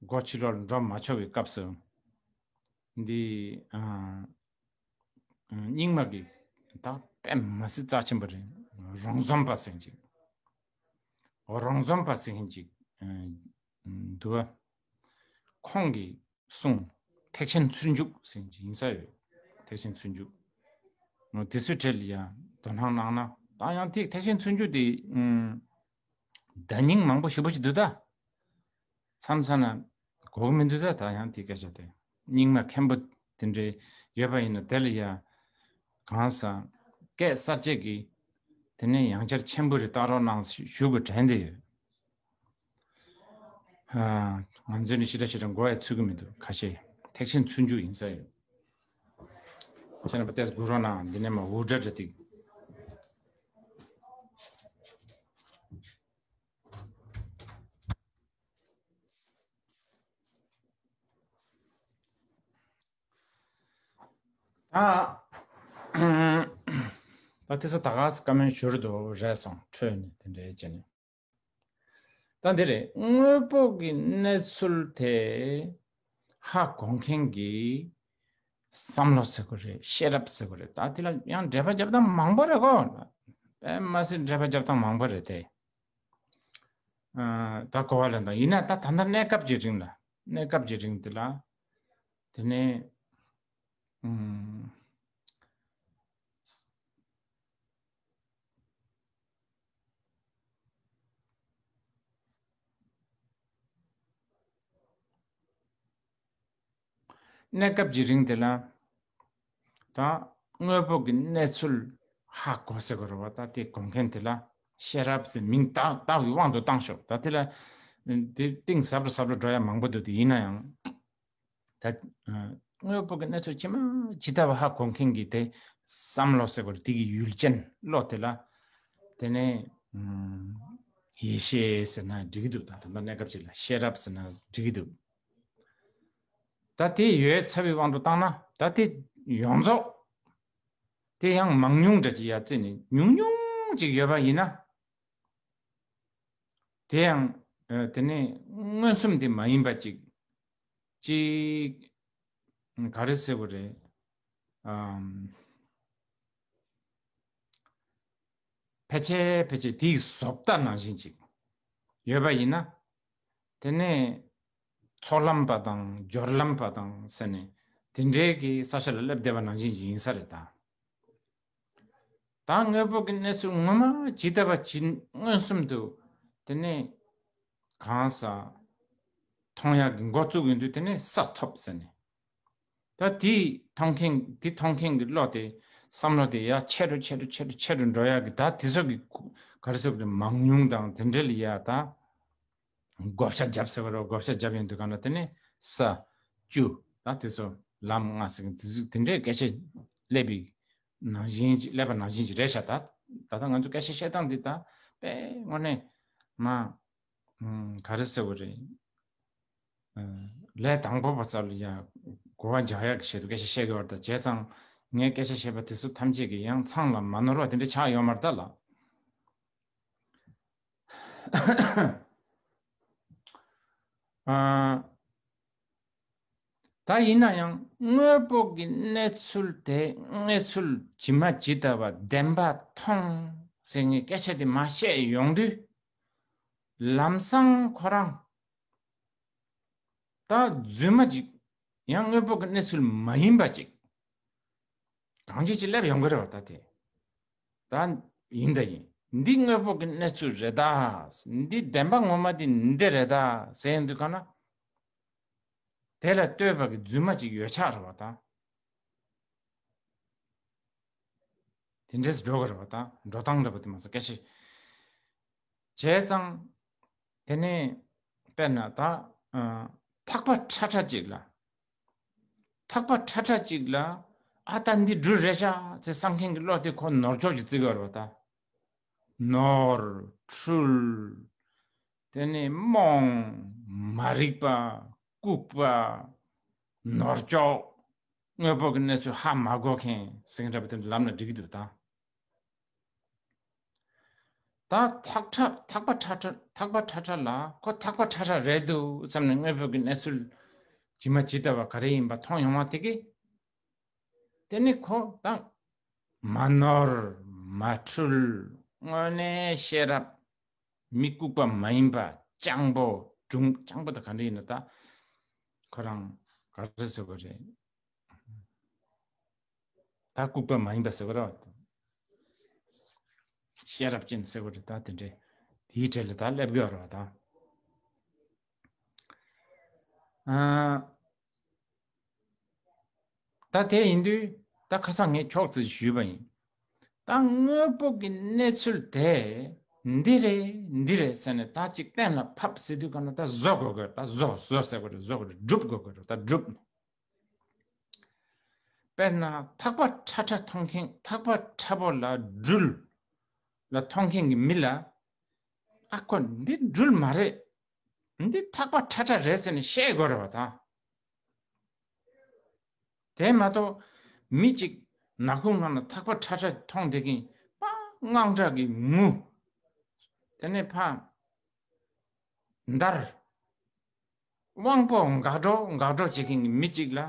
སྒོ་ཕྱི་ལོགས་འགྲོ་མ་ཆོག་པའི་སྐབས་སུ་འདི་ཨ་རྙིང་མ་གི་ད་དཔེ་མ་སྲིད་རྩ་ཆེན་པོ་རེད། རོང་ཟོམ་པ་ཟེར་གཅིག་རོང་ཟོམ་པ་ཟེར་མཁན་ཅིག་ཨ་འདུག་བ། ཁོང་གིས་གསུངས། ཐེག་ཆེན་ཚུལ་འཇུག་ཟེར་མཁན་ཅིག་ཡིན་ས་ཡོད། ཐེག་ཆེན་ཚུལ་འཇུག་འོ་དེ་ཚོའི་གྲས་ལ་ཡང་དོ་སྣང་གནང་ན། ད་ཡང་ཐེག་ཐེག་ཆེན་ཚུལ་འཇུག་དེ་ཨ་བརྡ་རྙིང་མང་པོ་ཞེ་པོ་ཅིག་འདུག་ད། མཚམས་མཚམས་ན་གོ་གི་མི་འདུག་ད། ད་ཡང་དེ་སྐད་ཆ་དེ་རྙིང་མ་མཁན་པོ་དེ་འདྲའི་ཡོད་པ་ཡིན་ན་དེ་ལ་ཡ་གང་ཟག་སྐད་གསར་བཅད་ཀྱི་དེ་ནས་ཡང་བསྐྱར་མཆན་བུ་རེ་བཏགས་རོགས་གནང་ཞུ་དགོས་དྲན་བསྡད་ཡོད། ཨ་ང་ཚོ་ནི་ཞེ་དྲག་ཞེ་དྲག་མགོ་ཡང་ཚོད་ཀྱི་མི་འདུག་ཁ་ཤས་ཐེག་ཆེན་ཚུལ་འཇུག་ཡིན་ས་ཡོད། ཁྱེད་རྣམ་པ་ཏོག་ཙམ་སྒུག་རོགས་གནང་། འདི་ནས་མ་འུར་སྒྲ་སྒྲ་ཐིག་ད་ད་དེ་ཚོ་ད་ག་སེ་བཀའ་མོལ་ཞུ་རེ་འདུག་རེད་སོང་འཕྲོས་ནས་དེ་འདྲའི་བྱས་ནས། ད་འདི་རེད། དངོས་པོ་གི་གནས་ཚུལ་དེ་ཧ་གོ་མཁན་གྱི་ བསམ་བློ་ཟེར་དགོས་རེད། ཤེས་རབ་ཟེར་དགོས་རེད། ད་དེ་ལ་ཡང་འགྲེལ་པ་རྒྱབ་སྟངས་མང་པོ་རེད་གོ། དཔེ་མ་སྲིད་འགྲེལ་པ་རྒྱབ་སྟངས་མང་པོ་རེད་དེ། ཨ། ད་གོ་བ་ལེན་དང་ཡིན་ན། ད་ད་ལྟ་གནས་སྐབས་ཀྱི་རིང་ལ། གནས་སྐབས་ཀྱི་རིང་དེ་ལ། དེ་ནས། ཨུམ། གནས་སྐབས་ཀྱི་རིང་དེ་ལ། ད་དངོས་པོ་གི་གནས་ཚུལ་ཧ་གོ་ཟེར་དགོས་རེད་བ། ད་དེ་གོ་མཁན་དེ་ལ་ཤེས་རབ་ཟེར་མིང་བཏགས་བཏགས་པའི་དབང་དུ་བཏང་ཤོག། ད་དེ་ལ་དེ་གཏིང་ཟབ་རུ་ཟབ་རུ་འགྲོ་ཡ་མང་པོ་འདུག། དེ་ཡིན་ན་ཡང་། ད་དངོས་པོ་གི་གནས་ཚུལ་ཇི་མ་ཇི་ལྟ་བ་ཧ་གོ་མཁན་གྱི་དེ་བསམ་བློ་ཟེར་དགོས་རེད། དེ་གི་ཡུལ་ཅན་བློ་དེ་ལ། དེ་ནས་ཨུམ། ཡེ་ཤེས་ཟེར་ན་འགྲིག་གི་འདུག། ད་ད་ལྟ་གནས་སྐབས་ཅིག་ལ་ཤེས་རབ་ཟེར་ན་འགྲིག་གི་འདུག། ད་དེ་ཡོད་ཚར་བའི་དབང་དུ་བཏང་ན། ད་དེ་ཡོངས་རྫོགས་དེ་ཡང་མང་ཉུང་འདྲ་ཅིག་ཡ་བརྩིས་ནས་ཉུང་ཉུང་ཅིག་ཡོད་པ་ཡིན་ན། དེ་ཡང་། ཨ། དེ་ནས་མངོན་སུམ་དེ་མ་ཡིན་པ་ཅིག། ཅིག། ག་རེ་ཟེར་དགོས་རེད། ཨམ། ཕལ་ཆེར་ཕལ་ཆེར་དེའི་བཟོ་ལྟ་ནང་བཞིན་ཅིག་ཡོད་པ་ཡིན་ན། དེ་ནས་ཚོགས་ལམ་པ་དང་སྦྱོར་ལམ་པ་དང་ཟེར་ནས་དེ་འདྲའི་གི་ས་ཆ་ལ་སླེབས་བསྡད་པ་ནང་བཞིན་ཅིག་ཡིན་ས་རེད་ད། ད་དངོས་པོ་གི་གནས་ཚུལ་ངོ་མ་ཇི་ལྟ་བ་ཇི་མངོན་སུམ་དུ་དེ་ནས་གང་ཟག་མཐོང་ཡག་གི་འགོ་བཙུགས་ཡོང་དུས། དེ་ནས་ས་ཐོབ་ཟེར་ནས། ད་དེ་མཐོང་མཁན། དེ་མཐོང་མཁན་གྱི་བློ་དེ། བསམ་བློ་དེ་ཡར་ཆེ་རུ་ཆེ་རུ་ཆེ་རུ་ཆེ་རུ་འགྲོ་ཡག་གི། ད་དེ་ཚོ་གི་ག་རེ་ཟེར་དགོས་རེད། མང་ཉུང་དང་དེ་འདྲ་ལ་ཡ་ད་བགོ་བཤའ་རྒྱབ་ཟེར་བ་རེད། བགོ་བཤའ་རྒྱབ་ཡོང་དུས་གང་ལ་དེ་ནས་ས་བཅུ། ད་དེ་ཚོ་ལམ་ལྔ་ཟེར་མཁན་དེ་ཚོ་དེ་འདྲའི་སྐད་ཆ་སླེབས་པའི་ནང་བཞིན་ཅིག། སླེབས་པ་ནང་བཞིན་ཅིག་རེད་ཤག། ད་ད་ལྟ་ང་ཚོ་སྐད་ཆ་བཤད་སྟངས་འདི་ད་དཔེ་དངོས་གནས་མ། ཨུམ། ག་རེ་ཟེར་དགོས་རེད། ཨ། ལས་དང་པོ་པ་ཚོ་ལ་ཡང་གོ་བ་འཇགས་ཡག་གི་ཆེད་དུ་སྐད་ཆ་བཤད་དགོས་པ་རེད། ད་བྱས་ཙང་ངས་སྐད་ཆ་བཤད་པ་དེ་ཚོ་ཐམས་ཅད་ཀྱིས་ཡང་ཚང་ལ་མ་ནོར་བ་དེ་འདྲ་ཆགས་ཡོད་མ་རེད་ད་ལགས། ཨ། ད་ཡིན་ན་ཡང་དངོས་པོ་གི་གནས་ཚུལ་དེ། གནས་ཚུལ་ཇི་མ་ཇི་ལྟ་བ་བདེན་པ་མཐོང་ཟེར་ངས་སྐད་ཆ་དེ་མ་བཤད་ཡོང་དུས། ལམ་སང་ཁོ་རང་ད་རྫུན་མ་ཅིག། ཡང་དངོས་པོ་གི་གནས་ཚུལ་མ་ཡིན་པ་ཅིག་གང་ཅི་ཅིག་སླེབས་ཡོང་གི་རེད་བ། ད་དེ་ད་ཡིན་ད་ཡིན། འདི་དངོས་པོ་གི་གནས་ཚུལ་རེད་ད། འདི་བདེན་པ་ངོ་མ་འདི་འདི་རེད་ད་ཟེར་ཡོང་དུས་གང་ན། དེ་ལ་ལྟོས་པ་གི་རྫུན་མ་ཅིག་ཡོད་ཆགས་རེད་བ་ད། དེ་འདྲས་འགྲོ་གི་རེད་བ་ད། འགྲོ་སྟངས་འདྲ་པོ་དེ་མ་ཟད་སྐད་ཆ་བྱས་ཙང་། དེ་ནས་དཔེར་ན་ད། ཨ། ཐག་པ་ཁྲ་ཁྲ་ཅིག་ལ། ཐག་པ་ཁྲ་ཁྲ་ཅིག་ལ། ཨ། ད་འདི་སྦྲུལ་རེད་ཤག་ཟེར་བསམ་མཁན་གྱི་བློ་དེ་ཁོ་ནོར་ཅོག་ཅིག་བརྩི་གི་ཡོད་རེད་བ་ད། ནོར། འཁྲུལ། དེ་ནས་རྨོངས། མ་རིག་པ། ལྐུགས་པ། ནོར་ཅོག། དངོས་པོ་གི་གནས་ཚུལ་ཧ་མ་གོ་མཁན་ཟེར་མཁན་འདྲ་པོ་དེ་འདྲ་ལབ་ན་འགྲིག་གི་འདུག་ད། ད་ཐག་ཁྲ། ཐག་པ་ཁྲ་ཁྲ། ཐག་པ་ཁྲ་ཁྲ་ལ་ཁོ་ཐག་པ་ཁྲ་ཁྲ་རེད་འདུག་བསམ་ནས་དངོས་པོ་གི་གནས་ཚུལ་ཇི་མ་ཇི་ལྟ་བ་ག་རེ་ཡིན་པ་མཐོང་ཡོང་བ་དེ་གི། དེ་ནི་ཁོ་ད་མ་ནོར། མ་འཁྲུལ། དངོས་གནས་ཤེས་རབ། མི་ལྐུགས་པ་མ་ཡིན་པ། སྤྱང་པོ། སྒྲུང་། སྤྱང་པོ་དང་ག་འདྲ་ཡིན་ན་ད། ཁོ་རང་ག་རེ་ཟེར་དགོས་རེད། ད་ལྐུགས་པ་མ་ཡིན་པ་ཟེར་དགོས་རེད་བ། ཤེས་རབ་ཅན་ཟེར་དགོས་རེད་ད། དེ་འདྲའི་དེའི་གྲས་ལ་ད་སླེབས་དགོས་རེད་བ་ད། ཨ། ད་དེ་ཡིན་དུས་ད་ཁ་སང་ངས་ཁྱོག་ཙམ་ཞུས་པ་ཡིན། ད་དངོས་པོ་གི་གནས་ཚུལ་དེ་འདི་རེད་འདི་རེད་ཟེར་ནས་ད་ཅིག་གཏན་ལ་ཕབ་ཟེར་དུས་ག་ན་ད་བཟོ་དགོས་དགོས། ད་བཟོ་བཟོ་ཟེར་དགོས་རེད། བཟོ་དགོས་རེད། སྒྲུབ་དགོས་དགོས་རེད། ད་སྒྲུབ། དཔེར་ན་ཐག་པ་ཁྲ་ཁྲ་མཐོང་མཁན། ཐག་པ་ཁྲ་པོ་ལ་སྦྲུལ་ལ་མཐོང་མཁན་གྱི་མི་ལ། ཨ་ཁོ་འདི་སྦྲུལ་མ་རེད། འདི་ཐག་པ་ཁྲ་ཁྲ་རེད་ཟེར་ནས་བཤད་དགོས་རེད་བ་ད། དེ་མ་གཏོགས་མི་གཅིག་ནག་ཁུང་ནང་ལ་ཐག་པ་ཁྲ་ཁྲ་མཐོང་བསྡད་མཁན་པ། དངངས་སྐྲག་གི་ངུ། དེ་ནས་ཕ་འདར། དབང་པོ་འགག་འགྲོ་འགག་འགྲོ་བྱེད་མཁན་གྱི་མི་གཅིག་ལ།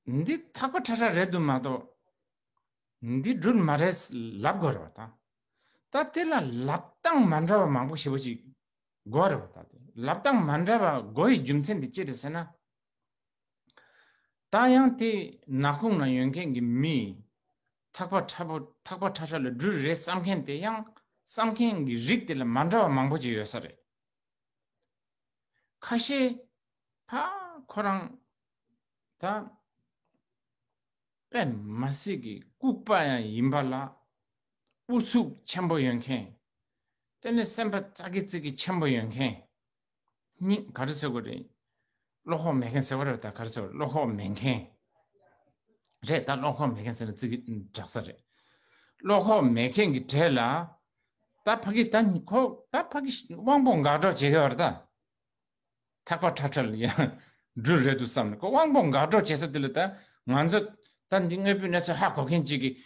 འདི་ཐག་པ་ཁྲ་ཁྲ་རེད་འདུག་མ་གཏོགས། འདི་སྦྲུལ་མ་རེད་ལབ་དགོས་རེད་བ་ད། ད་དེ་ལ་ལབ་སྟངས་མ་འདྲ་བ་མང་པོ་ཞེ་པོ་ཅིག་དགོས་རེད་བ་ད། དེ་ལབ་སྟངས་མ་འདྲ་བ་དགོས་ཡི་རྒྱུ་མཚན་དེ་ཅི་རེད་ཟེར་ན། ད་ཡང་དེ་ནག་ཁུང་ན་ཡོད་མཁན་གྱི་མི། ཐག་པ་ཁྲ་པོ་ཐག་པ་ཁྲ་ཁྲ་ལ་སྦྲུལ་རེད་བསམ་མཁན་དེ་ཡང་བསམ་མཁན་གྱི་རིགས་དེ་ལ་མ་འདྲ་བ་མང་པོ་ཅིག་ཡོད་ས་རེད། ཁ་ཤས་ཕ་ཁོ་རང་ད་དཔེ་མ་སྲིད་ཀྱི་ལྐུགས་པ་ཡང་ཡིན་པ་ལ། ཨུ་ཚུགས་ཆེན་པོ་ཡོད་མཁན། དེ་ནས་སེམས་པ་ཙག་གི་ཙིག་གི་ཆེན་པོ་ཡོད་མཁན། སྙིང་ག་རེ་ཟེར་དགོས་རེད། བློ་ཁོག་མེད་མཁན་ཟེར་བ་རེད་ད། ག་རེ་ཟེར་བ་རེད། བློ་ཁོག་མེད་མཁན་རེད་ད། བློ་ཁོག་མེད་མཁན་ཟེར་ན་ཙིག་གི་དྲག་ས་རེད། བློ་ཁོག་མེད་མཁན་གྱི་གྲས་ལ། ད་ཕ་གི་ད་ཁོ་ད་ཕ་གི་དབང་པོ་འགག་སྒྲོག་བྱེད་ཀྱི་ཡོད་རེད་ད། ཐག་པ་ཁྲ་ཁྲ་ལ་ཡང་སྦྲུལ་རེད་འདུག་བསམ་ནས་ཁོ་དབང་པོ་འགག་སྒྲོག་བྱེད་ས་དེ་ལ་ད་ང་ཚོ་ད་འདི་དངོས་པོའི་གནས་ཚུལ་ཧ་གོ་མཁན་ཅིག་གིས་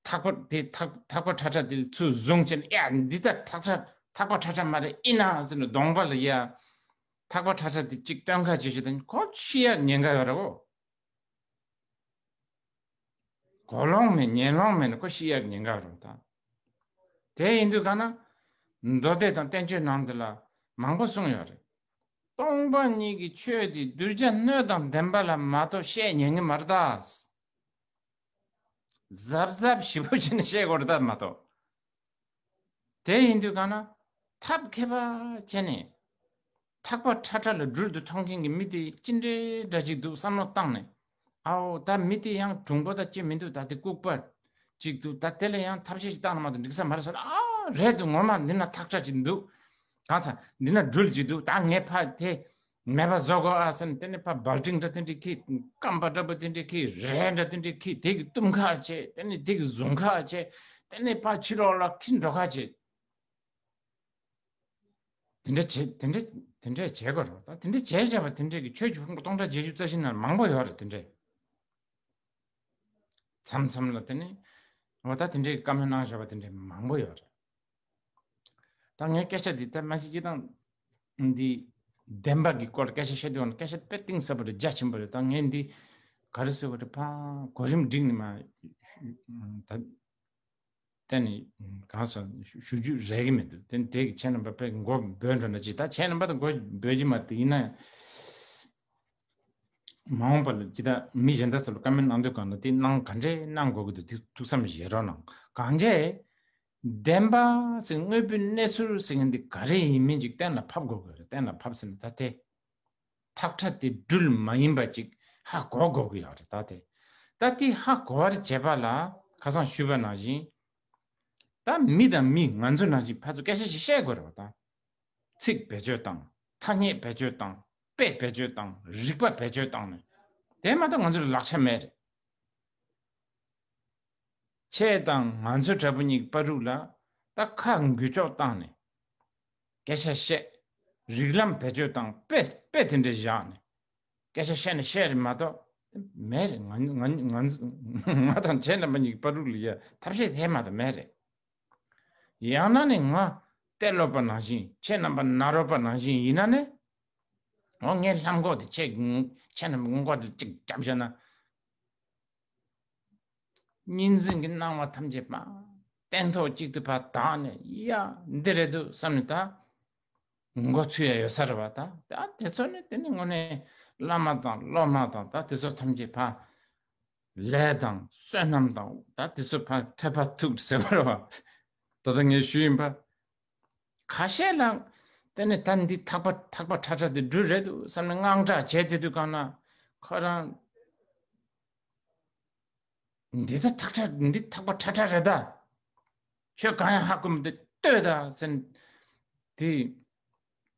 ཐག་པ་དེ་ཐག་ཐག་པ་ཁྲ་ཁྲ་དེ་ལ་ཚུར་བཟུང་བྱས་ནས་ཡ་འདི་ད་ཐག་ཁྲ་ཐག་པ་ཁྲ་ཁྲ་མ་རེད་ཨེ་ན་ཟེར་ནས་གདོང་པ་ལ་ཡ་ཐག་པ་ཁྲ་ཁྲ་དེ་གཅིག་སྟོན་ཁ་བྱེད་བྱེད་དང་ཁོ་ཤི་ཡག་ཉེན་ཁ་ཡོད་རེད་གོ། གོ་ལོང་མེད་ཉན་ལོང་མེད་ན་ཁོ་ཤི་ཡག་ཉེན་ཁ་རེད་ད། དེ་ཡིན་དུས་ག་ན། མདོ་སྡེ་དང་བསྟན་བཅོས་ནང་དེ་ལ་མང་པོ་གསུངས་ཡོད་རེད། སྟོང་པ་ཉིད་ཀྱི་ཆོས་དེ་གདུལ་བྱ་སྣོད་དང་ལྡན་པ་ལ་མ་གཏོགས་བཤད་ཉན་གྱི་མ་རེད་ད། གཟབ་གཟབ་ཞིབ་པོ་བྱས་ནས་བཤད་དགོས་རེད་ད་མ་གཏོགས། དེ་ཡིན་དུས་གང་ན་ཐབས་མཁས་པ་བྱས་ནས་ཐག་པ་ཁྲ་ཁྲ་ལ་སྦྲུལ་དུ་མཐོང་མཁན་གྱི་མི་དེ་ཅི་འདྲའི་འདྲ་ཅིག་འདུག་བསམ་བློ་བཏང་ནས། ཨའོ་ད་མི་དེ་ཡང་གྲུང་པོ་དང་ཅི་མི་འདུག་ད་དེ་ལྐུགས་པ་ཅིག་འདུག་ད་དེ་ལ་ཡང་ཐབས་ཤེས་ཤིག་བཏང་ན་མ་གཏོགས་འགྲིག་ས་མ་རེད་ཟེར། ཨ་རེད་འདུག་ངོ་མ་འདི་ན་ཐག་ཁྲ་ཅིག་འདུག་གང་ས་འདི་ན་སྦྲུལ་ཅིག་འདུག་ད་ངས་ཕ་དེ། མེད་པ་བཟོ་དགོས་ཨ་ཟེར་ནས་དེ་ནས་ཕར་སྦལ་ཏྲིང་འདྲ་དེ་འདྲས་ཁྱེར། སྐམ་པ་འདྲ་པོ་དེ་འདྲས་ཁྱེར། རས་འདྲ་དེ་འདྲས་ཁྱེར། དེ་གི་བཏུམ་ཁ་བྱེད། དེ་ནས་དེ་གི་བཟུང་ཁ་བྱེད། དེ་ནས་ཕར་ཕྱི་ལོགས་ལ་ཁྱེར་འགྲོ་ཁ་བྱེད། དེ་འདྲ་བྱེད་དེ་འདྲ་དེ་འདྲ་བྱེད་དགོས་རེད། ད་དེ་འདྲ་བྱས་བྱས་པ་དེ་འདྲས་ཀྱི་ཆོས་ཀྱི་ཕུང་པོ་སྟོང་ཕྲག་བརྒྱད་ཅུ་རྩ་བཞི་ནང་མང་པོ་ཡོད་རེད། དེ་འདྲས་མཚམས་མཚམས་ལ་དེ་ནས་འོ་ད་དེ་འདྲས་ཀྱི་བཀའ་མོལ་གནང་བཞག་པ་དེ་འདྲས་མང་པོ་ཡོད་རེད། ད་ངའི་སྐད་ཆ་འདི་ད་མ་གཞི་སྤྱིར་བཏང་འདི་བདེན་པ་གི་སྐོར་སྐད་ཆ་བཤད་དུས་སྐད་ཆ་དཔེ་གཏིང་ཟབ་པོ་རེད། རྒྱ་ཆེན་པོ་རེད། ད་ངས་འདི་ག་རེ་ཟེར་དགོས་རེད། ཕ་གོ་རིམ་བསྒྲིགས་ནས་མ་ད་གཏན་ནས་གང་ཟེར་ཞུ་རྒྱུ་རག་གི་མི་འདུག་དེ་དེ་གི་ཁྱེད་རྣམ་པ་དཔེ་མགོ་འབོད་འགྲོ་ན་ཅི། ད་ཁྱེད་རྣམ་པ་ད་མགོ་འབོད་ཀྱི་མ་འདུག་ཡིན་ན་ཡང་མ་འོངས་པ་ལ་ཅི་ད་མི་གཞན་དག་ཚོ་ལ་བཀའ་མོལ་གནང་དུས་གང་ལ་དེ་གནང་ག་འདྲས་གནང་དགོས་ཀྱི་འདུག་དེ་ཐུགས་བསམ་བཞེས་རོགས་གནང་། གང་བྱས། བདེན་པ་ཟེར་དངོས་པོའི་གནས་ཚུལ་ཟེར་མཁན་འདི་ག་རེ་ཡིན་མིན་ཅིག་གཏན་ལ་ཕབ་དགོས་ཀྱི་རེད། གཏན་ལ་ཕབ་ཟེར་ན་ད་དེ་ཐག་ཁྲ་དེ་སྦྲུལ་མ་ཡིན་པ་ཅིག་ཧ་གོ་དགོས་ཀྱི་ཡོད་རེད། ད་དེ་ད་དེ་ཧ་གོ་བར་བྱེད་པ་ལ་ཁ་སང་ཞུས་པ་ནང་བཞིན་ད་མི་དང་མི་ང་ཚོ་ནང་བཞིན་ཕར་ཚུར་སྐད་ཆ་ཞིག་བཤད་དགོས་རེད་བ། ད་ཚིག་བེད་སྤྱོད་བཏང་། ཐ་སྙད་བེད་སྤྱོད་བཏང་། དཔེ་བེད་སྤྱོད་བཏང་། རིག་པ་བེད་སྤྱོད་བཏང་ནས་དེ་མ་གཏོགས་ང་ཚོ་ལ་ལག་ཆ་མེད་རེད། ཁྱེད་དང་ང་ཚོ་འདྲ་པོ་གཉིས་བར་དུ་ལ་ད་ཁ་འགུལ་སྐྱོད་བཏང་ནས་སྐད་ཆ་བཤད། རིགས་ལམ་བེད་སྤྱོད་བཏང་། དཔེ་དཔེ་དེ་འདྲ་བཞག་ནས་སྐད་ཆ་བཤད་ན་བཤད་རེད་མ་གཏོགས་མེད་རེད། ང་ང་ང་ང་དང་ཁྱེད་རྣམ་པ་གཉིས་བར་དུ་ལ་ཡ་ཐབས་ཤེས་དེ་མ་གཏོགས་མེད་རེད། ཡང་ན་ནི་ང་གཏེར་སློབ་པ་ནང་བཞིན་ཁྱེད་རྣམ་པ་ནཱ་རོ་པ་ནང་བཞིན་ཡིན་ན་ནི། འོ་ངས་ལྷམ་གོག་དེ་ཁྱེད་ཁྱེད་རྣམ་པ་མགོ་དེ་གཅིག་བརྒྱབ་བཞག་ན། གཉིས་འཛིན་གྱི་སྣང་བ་ཐམས་ཅད་པ། སྟན་ཐོག་གཅིག་ཏུ་ཕར་བཏང་ནས་ཡ་འདི་རེད་འདུག་བསམ་ནས་ད། མགོ་ཚོས་ཡ་ཡོད་ས་རེད་བ། ད་ད་དེ་ཚོ་ནི་དེ་ནི་དངོས་གནས་བླ་མ་དང་སློབ་མ་དང་ད་དེ་ཚོ་ཐམས་ཅད་ཕར། ལས་དང་བསོད་ནམས་དང་ད་དེ་ཚོ་ཕར་ཐོས་པ་ཐུག་ཟེར་བ་རེད་བ། ད་ལྟ་ངས་ཞུས་ཡིན་པ། ཁ་ཤས་ལ་དེ་ནི་ད་འདི་ཐག་པ་ཐག་པ་ཁྲ་ཁྲ་དེ་སྦྲུལ་རེད་འདུག་བསམ་ནས་དངངས་སྐྲག་བྱས་དེ་དུས་གང་ན་ཁོ་རང་། འདི་ད་ཐག་ཁྲ་འདི་ཐག་པ་ཁྲ་ཁྲ་རེད་ད། ཁྱོད་གང་ཡང་ཧ་གོ་མི་འདུག་ལྟོས་ད་ཟེར། དེ་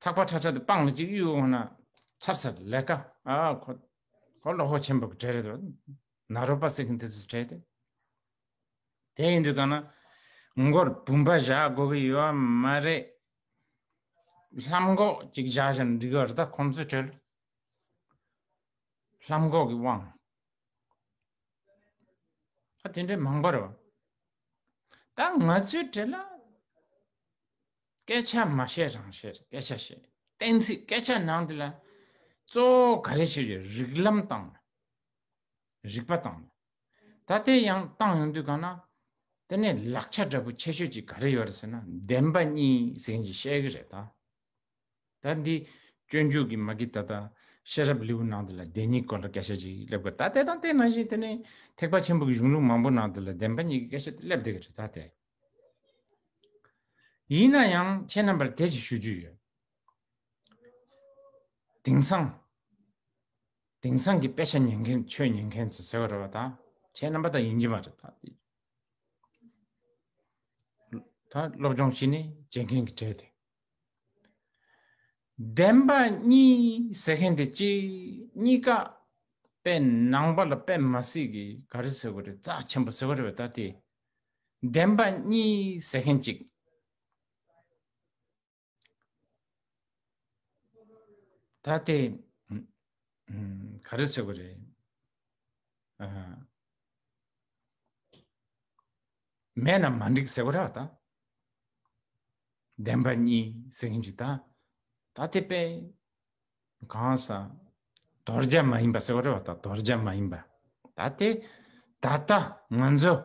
ཐག་པ་ཁྲ་ཁྲ་དེ་སྤང་ལ་ཅིག་གཡུག་འོང་ན་ཚར་ཚར་ལས་ཀ་ཨ་ཁོ་ཁོ་བློ་ཁོག་ཆེན་པོ་གི་གྲས་རེད་དོ། ནཱ་རོ་པ་ཟེར་མཁན་དེ་ཚོ་གྲས་དེ། དེ་ཡིན་དུས་གང་ན་མགོར་བུམ་པ་བཞག་དགོས་ཀྱི་ཡོད་མ་རེད། ལྷམ་གོག་ཅིག་བཞག་བཞག་ན་འགྲིག་གི་རེད་ད་ཁོང་ཚོའི་གྲས་ལ། ལྷམ་གོག་གི་དབང་། ད་དེ་འདྲའི་མང་པོ་རེད་བ། ད་ང་ཚོའི་གྲས་ལ་སྐད་ཆ་མ་བཤད་རང་བཤད་སྐད་ཆ་བཤད། གཏན་ཚིགས་སྐད་ཆ་ནང་དེ་ལ་གཙོ་བོ་ག་རེ་བྱེད་ཀྱི་རིགས་ལམ་དང་། རིག་པ་བཏང་། ད་དེ་ཡང་བཏང་ཡོང་དུས་གང་ན། དེ་ནས་ལག་ཆ་འདྲ་པོ་ཆེ་ཤོས་ཅིག་ག་རེ་ཡོད་རེད་ཟེར་ན། བདེན་པ་གཉིས་ཟེར་མཁན་ཅིག་བཤད་ཀྱི་རེད་ད། ད་འདི་སྤྱོད་འཇུག་གི་མ་གི་ད་ལྟ་ཤེས་རབ་ལེའུ་ནང་དེ་ལ་བདེན་གཉིས་སྐོར་ལ་སྐད་ཆ་ཅིག་སླེབས་དགོས། ད་དེ་དང་དེ་ནང་བཞིན་དེ་ནས་ཐེག་པ་ཆེན་པོ་གི་གཞུང་ལུགས་མང་པོ་ནང་དེ་ལ་བདེན་པ་གཉིས་ཀྱི་སྐད་ཆ་དེ་སླེབས་བསྡད་ཀྱི་རེད་ད་དེ། ཡིན་ན་ཡང་ཁྱེད་རྣམ་པར་དེ་ཅིག་ཞུ་རྒྱུ་ཡོད། དེང་སང་། དེང་སང་གི་དཔེ་ཆ་ཉན་མཁན་ཆོས་ཉན་མཁན་ཚོ་ཟེར་བ་རེད་བ་ད། ཁྱེད་རྣམ་པ་ད་ཡིན་གྱི་མ་རེད་ད། ད་སློབ་སྦྱོང་བྱས་ནས་བྱེད་མཁན་གྱི་གྲས་དེ། བདེན་པ་གཉིས་ཟེར་མཁན་དེ་གཅིག་གཉིས་ཀ་དཔེ་ནང་པ་ལ་དཔེ་མ་སྲིད་ཀྱི་ག་རེ་ཟེར་དགོས་རེད། རྩ་ཆེན་པོ་ཟེར་དགོས་རེད་བ་ད་དེ། བདེན་པ་གཉིས་ཟེར་མཁན་གཅིག་ད་དེ། ཨམ། ག་རེ་ཟེར་དགོས་རེད། ཨ། མེད་ན་མ་འགྲིག་ཟེར་དགོས་རེད་བ་ད། བདེན་པ་གཉིས་ཟེར་མཁན་ཅིག་ད། ད་དེ་དཔེ། གང་ཟག་དོར་བྱ་མ་ཡིན་པ་ཟེར་བ་རེད་བ་ད། དོར་བྱ་མ་ཡིན་པ། ད་དེ་ད་ལྟ་ང་ཚོ་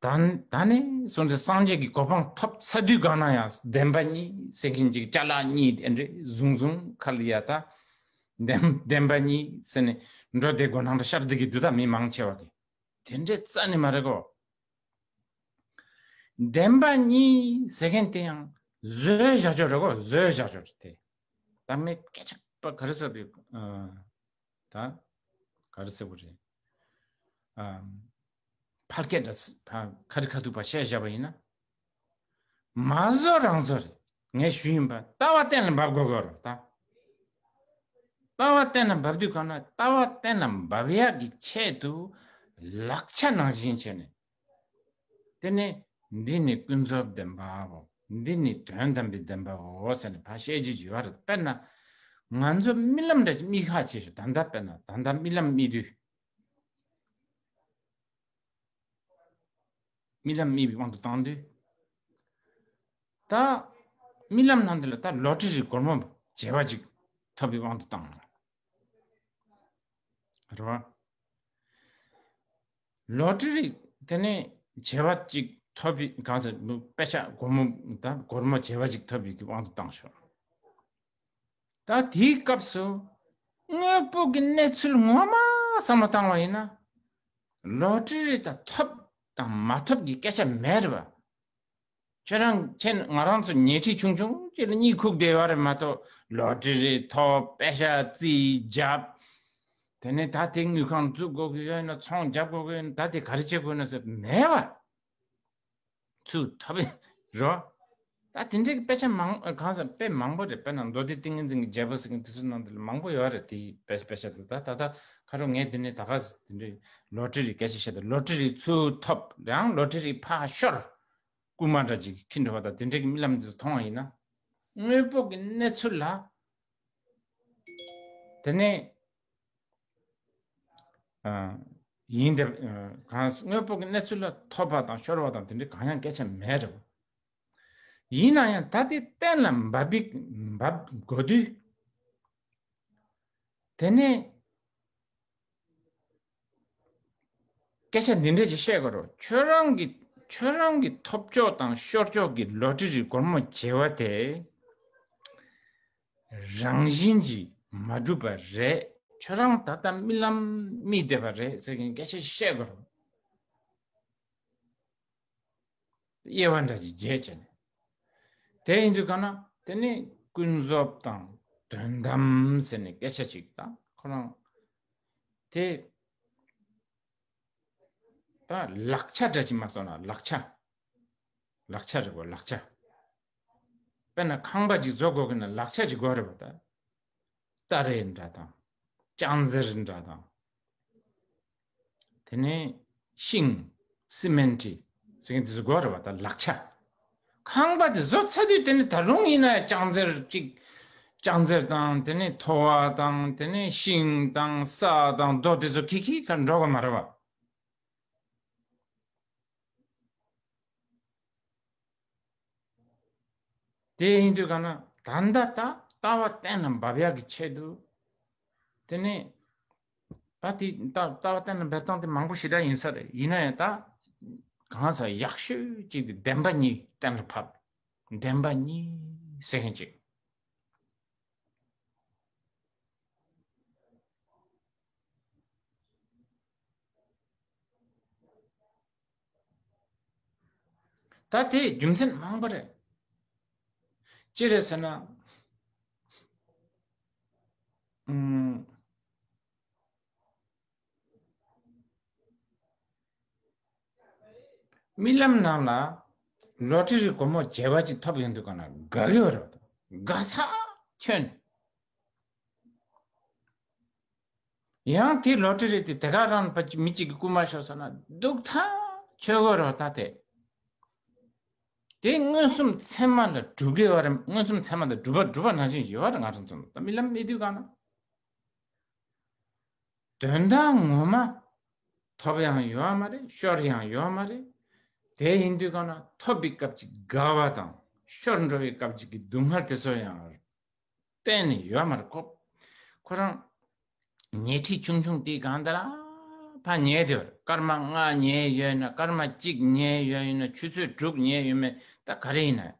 ད་ད་ནས་བཟུང་སྟེ་སངས་རྒྱས་ཀྱི་གོ་འཕང་ཐོབ་ཚར་དུས་གང་ན་ཡང་བདེན་པ་གཉིས་ཟེར་མཁན་ཅིག་ཅ་ལག་གཉིས་དེ་འདྲས་བཟུང་བཟུང་ཁ་ལ་ཡ་ད། བདེན་བདེན་པ་གཉིས་ཟེར་ནས་འགྲོ་བསྡད་དགོས་སྣང་འདྲ་ཤར་བསྡད་ཀྱི་འདུག་ད་མི་མང་ཆེ་བ་གིས། དེ་འདྲས་རྩ་ནས་མ་རེད་གོ། བདེན་པ་གཉིས་ཟེར་མཁན་དེ་ཡང་བཟོས་བཞག་ཆོག་རེད་གོ། བཟོས་བཞག་ཆོག་རེད་དེ། ད་མི་སྐད་ཆ་པ་ག་རེ་ཟེར་དགོས་རེད། ཨ། ད་ག་རེ་ཟེར་དགོས་རེད། ཨ། ཕལ་སྐད་འདྲ་ཕ་ཁ་རི་ཁ་ཐུག་པ་བཤད་བཞག་པ་ཡིན་ན། མ་བཟོ་རང་བཟོ་རེད། ངས་ཞུས་ཡིན་པ་ལྟ་བ་གཏན་ལ་འབབ་དགོས་དགོས་རེད་ད། ལྟ་བ་གཏན་ལ་འབབ་དུས་གང་ན་ལྟ་བ་གཏན་ལ་འབབ་ཡག་གི་ཆེད་དུ་ལག་ཆ་ནང་བཞིན་བྱས་ནས། དེ་ནས་འདི་ནི་ཀུན་རྫོབ་བདེན་པའོ། འདི་ནི་དོན་དམ་པའི་བདེན་པའོ་ཟེར་ནས་ཕར་བཤད་རྒྱུ་ཅིག་ཡོད་རེད། དཔེར་ན་ང་ཚོ་རྨི་ལམ་འདྲ་ཅིག་རྨི་ཁག་ཆེ་ཤོས་ད་ལྟ་དཔེར་ན་ད་ལྟ་རྨི་ལམ་རྨི་དུས། རྨི་ལམ་རྨིས་པའི་དབང་དུ་བཏང་དུས། ད་རྨི་ལམ་ནང་དེ་ལ་ད་ལོ་ཊི་རི་སྒོར་མོ་བྱེ་བ་ཅིག་ཐོབ་པའི་དབང་དུ་བཏང་། རེད་བ། ལོ་ཊི་རི་དེ་ནས་བྱེ་བ་ཅིག་ཐོབ་པའི་གང་ཟེར་དཔེ་ཆ་སྒོར་མོ་ད་སྒོར་མོ་བྱེ་བ་ཅིག་ཐོབ་པའི་དབང་དུ་བཏང་ཤོག་ད་དེའི་སྐབས་སུ་དངོས་པོ་གི་གནས་ཚུལ་ངོ་མ་བསམ་བློ་བཏང་བ་ཡིན་ན། ལོ་ཊི་རི་དང་ཐོབ་དང་མ་ཐོབ་ཀྱི་སྐད་ཆ་མེད་རེད་བ། ཁྱེད་རང་ཁྱེད་ང་རང་ཚོ་ཉལ་ཁྲི་ཆུང་ཆུང་ཅིག་ལ་གཉིད་ཁུག་བསྡད་ཡོད་རེད་མ་གཏོགས། ལོ་ཊི་རི་ཐོབ། པེ་ཤ་རྩིས་བརྒྱབ། དེ་ནས་ད་དེ་དངུལ་ཁང་བཙུགས་དགོས་ཀྱི་ཡོད་ན། ཚོང་རྒྱབ་དགོས་ཀྱི་ཡོད་ན། ད་དེ་ག་རེ་བྱེད་དགོས་ན་ཟེར་མེད་བ། ཚུར་ཐོབ་རོ། ད་དེ་འདྲའི་དཔེ་ཆ་མང་གང་ཟེར་དཔེ་མང་པོ་རེད། དཔེར་ན་མདོ་སྡེ་ཏིང་ངེ་འཛིན་གྱི་རྒྱལ་པོ་ཟེར་མཁན་དེ་ཚོ་ནང་དུ་མང་པོ་ཡོད་རེད། དེའི་དཔེ་དཔེ་ཆ་དེ་ད་ད་ད་ཁ་རོག་ངས་དེ་ནས་ད་ག་ཟེར་དེ་འདྲའི་ལོ་ཊི་རི་སྐད་ཆ་བཤད། ད་ལོ་ཊི་རི་ཚུར་ཐོབ་ཡང་ལོ་ཊི་རི་ཕར་ཤོར། རྐུན་མ་འདྲ་ཅིག་འཁྱེར་འགྲོ་བ་དང་དེ་འདྲའི་གི་རྨི་ལམ་དེ་ཚོ་མཐོང་བ་ཡིན་ན། དངོས་པོ་གི་གནས་ཚུལ་ལ། དེ་ནས་ཨ། ཡིན་དེ་ཨ། གང་དངོས་པོ་གི་གནས་ཚུལ་ལ་ཐོབ་པ་དང་ཤོར་བ་དང་དེ་འདྲའི་གང་ཡང་སྐད་ཆ་མེད་རེད། ཡིན་ན་ཡང་ད་དེ་གཏན་ལ་འབབ་པའི་འབབ་དགོས་དུས། དེ་ནས་སྐད་ཆ་འདི་འདྲ་ཅིག་བཤད་དགོས་རེད། ཁྱོད་རང་གི་ཁྱོད་རང་གི་ཐོབ་ཕྱོགས་དང་ཤོར་ཕྱོགས་ཀྱི་ལོ་ཊི་རི་སྒོར་མོ་བྱེ་བ་དེ་རང་བཞིན་གྱིས་མ་གྲུབ་པ་རེད། ཁྱོད་རང་ད་ལྟ་རྨི་ལམ་རྨིས་བསྡད་པ་རེད་ཟེར་མཁན་སྐད་ཆ་བཤད་དགོས་རེད། དབྱེ་བ་འདྲ་ཅིག་འབྱེད་བྱས་ནས། དེ་ཡིན་དུས་གང་ན་དེ་ནི་ཀུན་རྫོབ་དང་དོན་དམ་ཟེར་ནས་སྐད་ཆ་ཅིག་དང་ཁོ་རང་དེ། ད་ལག་ཆ་འདྲ་ཅིག་མ་སོང་ན་ལག་ཆ། ལག་ཆ་རེད་བ། ལག་ཆ། དཔེར་ན་ཁང་པ་ཅིག་བཟོ་དགོས་ཀྱི་ན་ལག་ཆ་ཅིག་དགོས་རེད་བ་ད། སྟ་རེ་འདྲ་དང་། ལྕང་གཟེར་འདྲ་དང་། དེ་ནས་ཤིང་། སི་མེན་ཊི་ཟེར་མཁན་དེ་ཚོ་དགོས་རེད་བ་ད་ལག་ཆ། ཁང་པ་དེ་བཟོ་ཚར་དུས་དེ་ནི་ད་རུང་ཡིན་ན་ལྕང་གཟེར་གཅིག་ལྕང་གཟེར་དང་དེ་ནས་ཐོ་བ་དང་དེ་ནས་ཤིང་དང་ས་དང་རྡོ་དེ་ཚོ་ཁྱི་ཁྱི་ཁར་འགྲོ་གི་མ་རེད་བ། དེ་ཡིན་དུས་གང་ན་ད་ལྟ་ད་ལྟ་བ་གཏན་ལ་འབབ་ཡག་གི་ཆེད་དུ་དེ་ནས། ད་དེ་ལྟ་ལྟ་བ་གཏན་ལ་འབེབས་སྟངས་དེ་མང་པོ་ཞེ་དྲག་ཡིན་ས་རེད། ཡིན་ན་ཡང་ད་གང་ཟག་ཡག་ཤོས་གཅིག་དེ་བདེན་པ་གཉིས་གཏན་ལ་ཕབ། བདེན་པ་གཉིས་ཟེར་མཁན་གཅིག་ད་དེ་རྒྱུ་མཚན་མང་པོ་རེད། ཅི་རེད་ཟེར་ན། ཨུམ། རྨི་ལམ་ནང་ལ་ལོ་ཊ་རི་སྒོར་མོ་བརྒྱད་པ་ཅིག་ཐོབ་ཡོང་དུས་ག་ན་དགའ་གི་ཡོད་རེད། དགའ་ཐག་ཆོད་ནས། ཡང་དེ་ལོ་ཊ་རི་དེ་དེ་ག་རང་མི་གཅིག་གི་རྐུ་མ་ཤོར་སོང་ན་སྡུག་ཐག་ཆོད་གི་རེད་ད་དེ། དེ་མངོན་སུམ་ཚད་མ་ལ་གྲུབ་ཀྱི་ཡོད་རེད། མངོན་སུམ་ཚད་མ་ལ་གྲུབ་པ་གྲུབ་པ་ནང་བཞིན་ཡོད་རེད། ང་རང་ཚོ་ད་རྨི་ལམ་རྨི་དུས་ག་ན། དོན་དག་ངོ་མ་ཐོབ་ཡང་ཡོད་མ་རེད། ཤོར་ཡང་ཡོད་མ་རེད། དེ་ཡིན་དུས་གང་ན་ཐོབ་པའི་སྐབས་ཀྱི་དགའ་བ་དང་ཤོར་འགྲོ་བའི་སྐབས་ཀྱི་སྡུག་བསྔལ་དེ་ཚོ་ཡང་གཏན་ནས་ཡོད་མ་རེད། ཁོ་ཁོ་རང་ཉལ་ཁྲི་ཆུང་ཆུང་དེའི་སྒང་དེ་ལ་ཕར་ཉལ་དེ་བར་སྐར་མ་ལྔ་ཉལ་ཡོད་ན་སྐར་མ་གཅིག་ཉལ་ཡོད་ཡིན་ན་ཆུ་ཚོད་དྲུག་ཉལ་ཡོད་མེད་ད་ག་རེ་ཡིན་ན་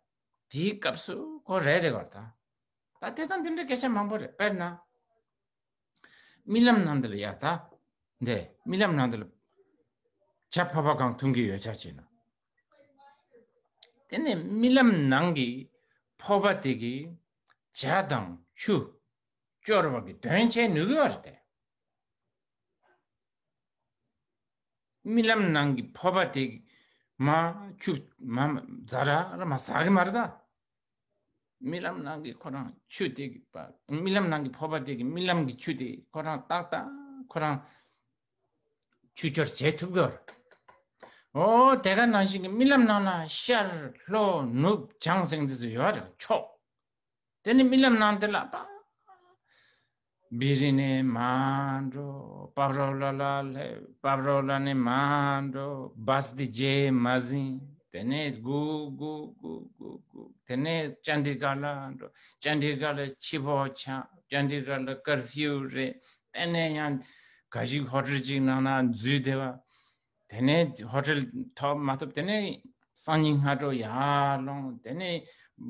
དེའི་སྐབས་སུ་ཁོ་རེད་དེ་བར་ད་ད་དེ་དང་དེ་འདྲའི་སྐད་ཆ་མང་པོ་རེད། དཔེར་ན། རྨི་ལམ་ནང་འདི་ལ་ཡ་ད། འདི་རྨི་ལམ་ནང་འདི་ལ་ཇ་ཕོར་པ་གང་འཐུང་གི་ཡོད་ཆ་བྱས་ན། དེ་ནས་རྨི་ལམ་ནང་གི་ཕོར་པ་དེ་གིས་ཇ་དང་ཆུ་སྐྱོར་བ་གི་དོན་བྱེད་ནུས་ཀྱི་ཡོད་རེད་དེ། རྨི་ལམ་ནང་གི་ཕོར་པ་དེ་མ་ཆུ་མ་ཛ་ར་ར་མ་ཟ་གི་མ་རེད་ད། རྨི་ལམ་ནང་གི་ཁོ་རང་ཆུ་དེ་གི་པ། རྨི་ལམ་ནང་གི་ཕོར་པ་དེ་གི་རྨི་ལམ་གི་ཆུ་དེ་ཁོ་རང་ཏག་ཏག་ཁོ་རང་ཆུ་སྐྱོར་བྱེད་ཐུབ་གི་རེད། འོ་དེ་ག་ནང་བཞིན་གི་རྨི་ལམ་ནང་ན་ཤར་ལྷོ་ནུབ་བྱང་ཟེར་འདི་ཚོ་ཡོད་རེད་ཕྱོགས། དེ་ནི་རྨི་ལམ་ནང་དེ་ལ་པ། བི་རི་ནས་མར་འགྲོ། པབ་རོ་ལ་ལ་ལ་པབ་རོ་ལ་ནས་མར་འགྲོ། བཱས་དེ་རྗེས་མ་ཟིན། དེ་ནས་སྒུག་སྒུག་སྒུག་སྒུག་སྒུག་དེ་ནས་ཅན་དི་གྷར་ལ་འགྲོ། ཅན་དི་གྷར་ལ་ཕྱི་པོ་ཆགས། ཅན་དི་གྷར་ལ་ཀར་ཕིའུ་རེད། དེ་ནས་ཡང་ག་ཞིག་ཧོ་ཊེལ་ཅིག་ནང་ན་འཛུལ་བསྡད་པ། དེ་ནས་ཧོ་ཊེལ་ཐོབ་མ་ཐོབ་དེ་ནས་སང་ཉིན་སྔ་དྲོ་ཡར་ལོངས། དེ་ནས་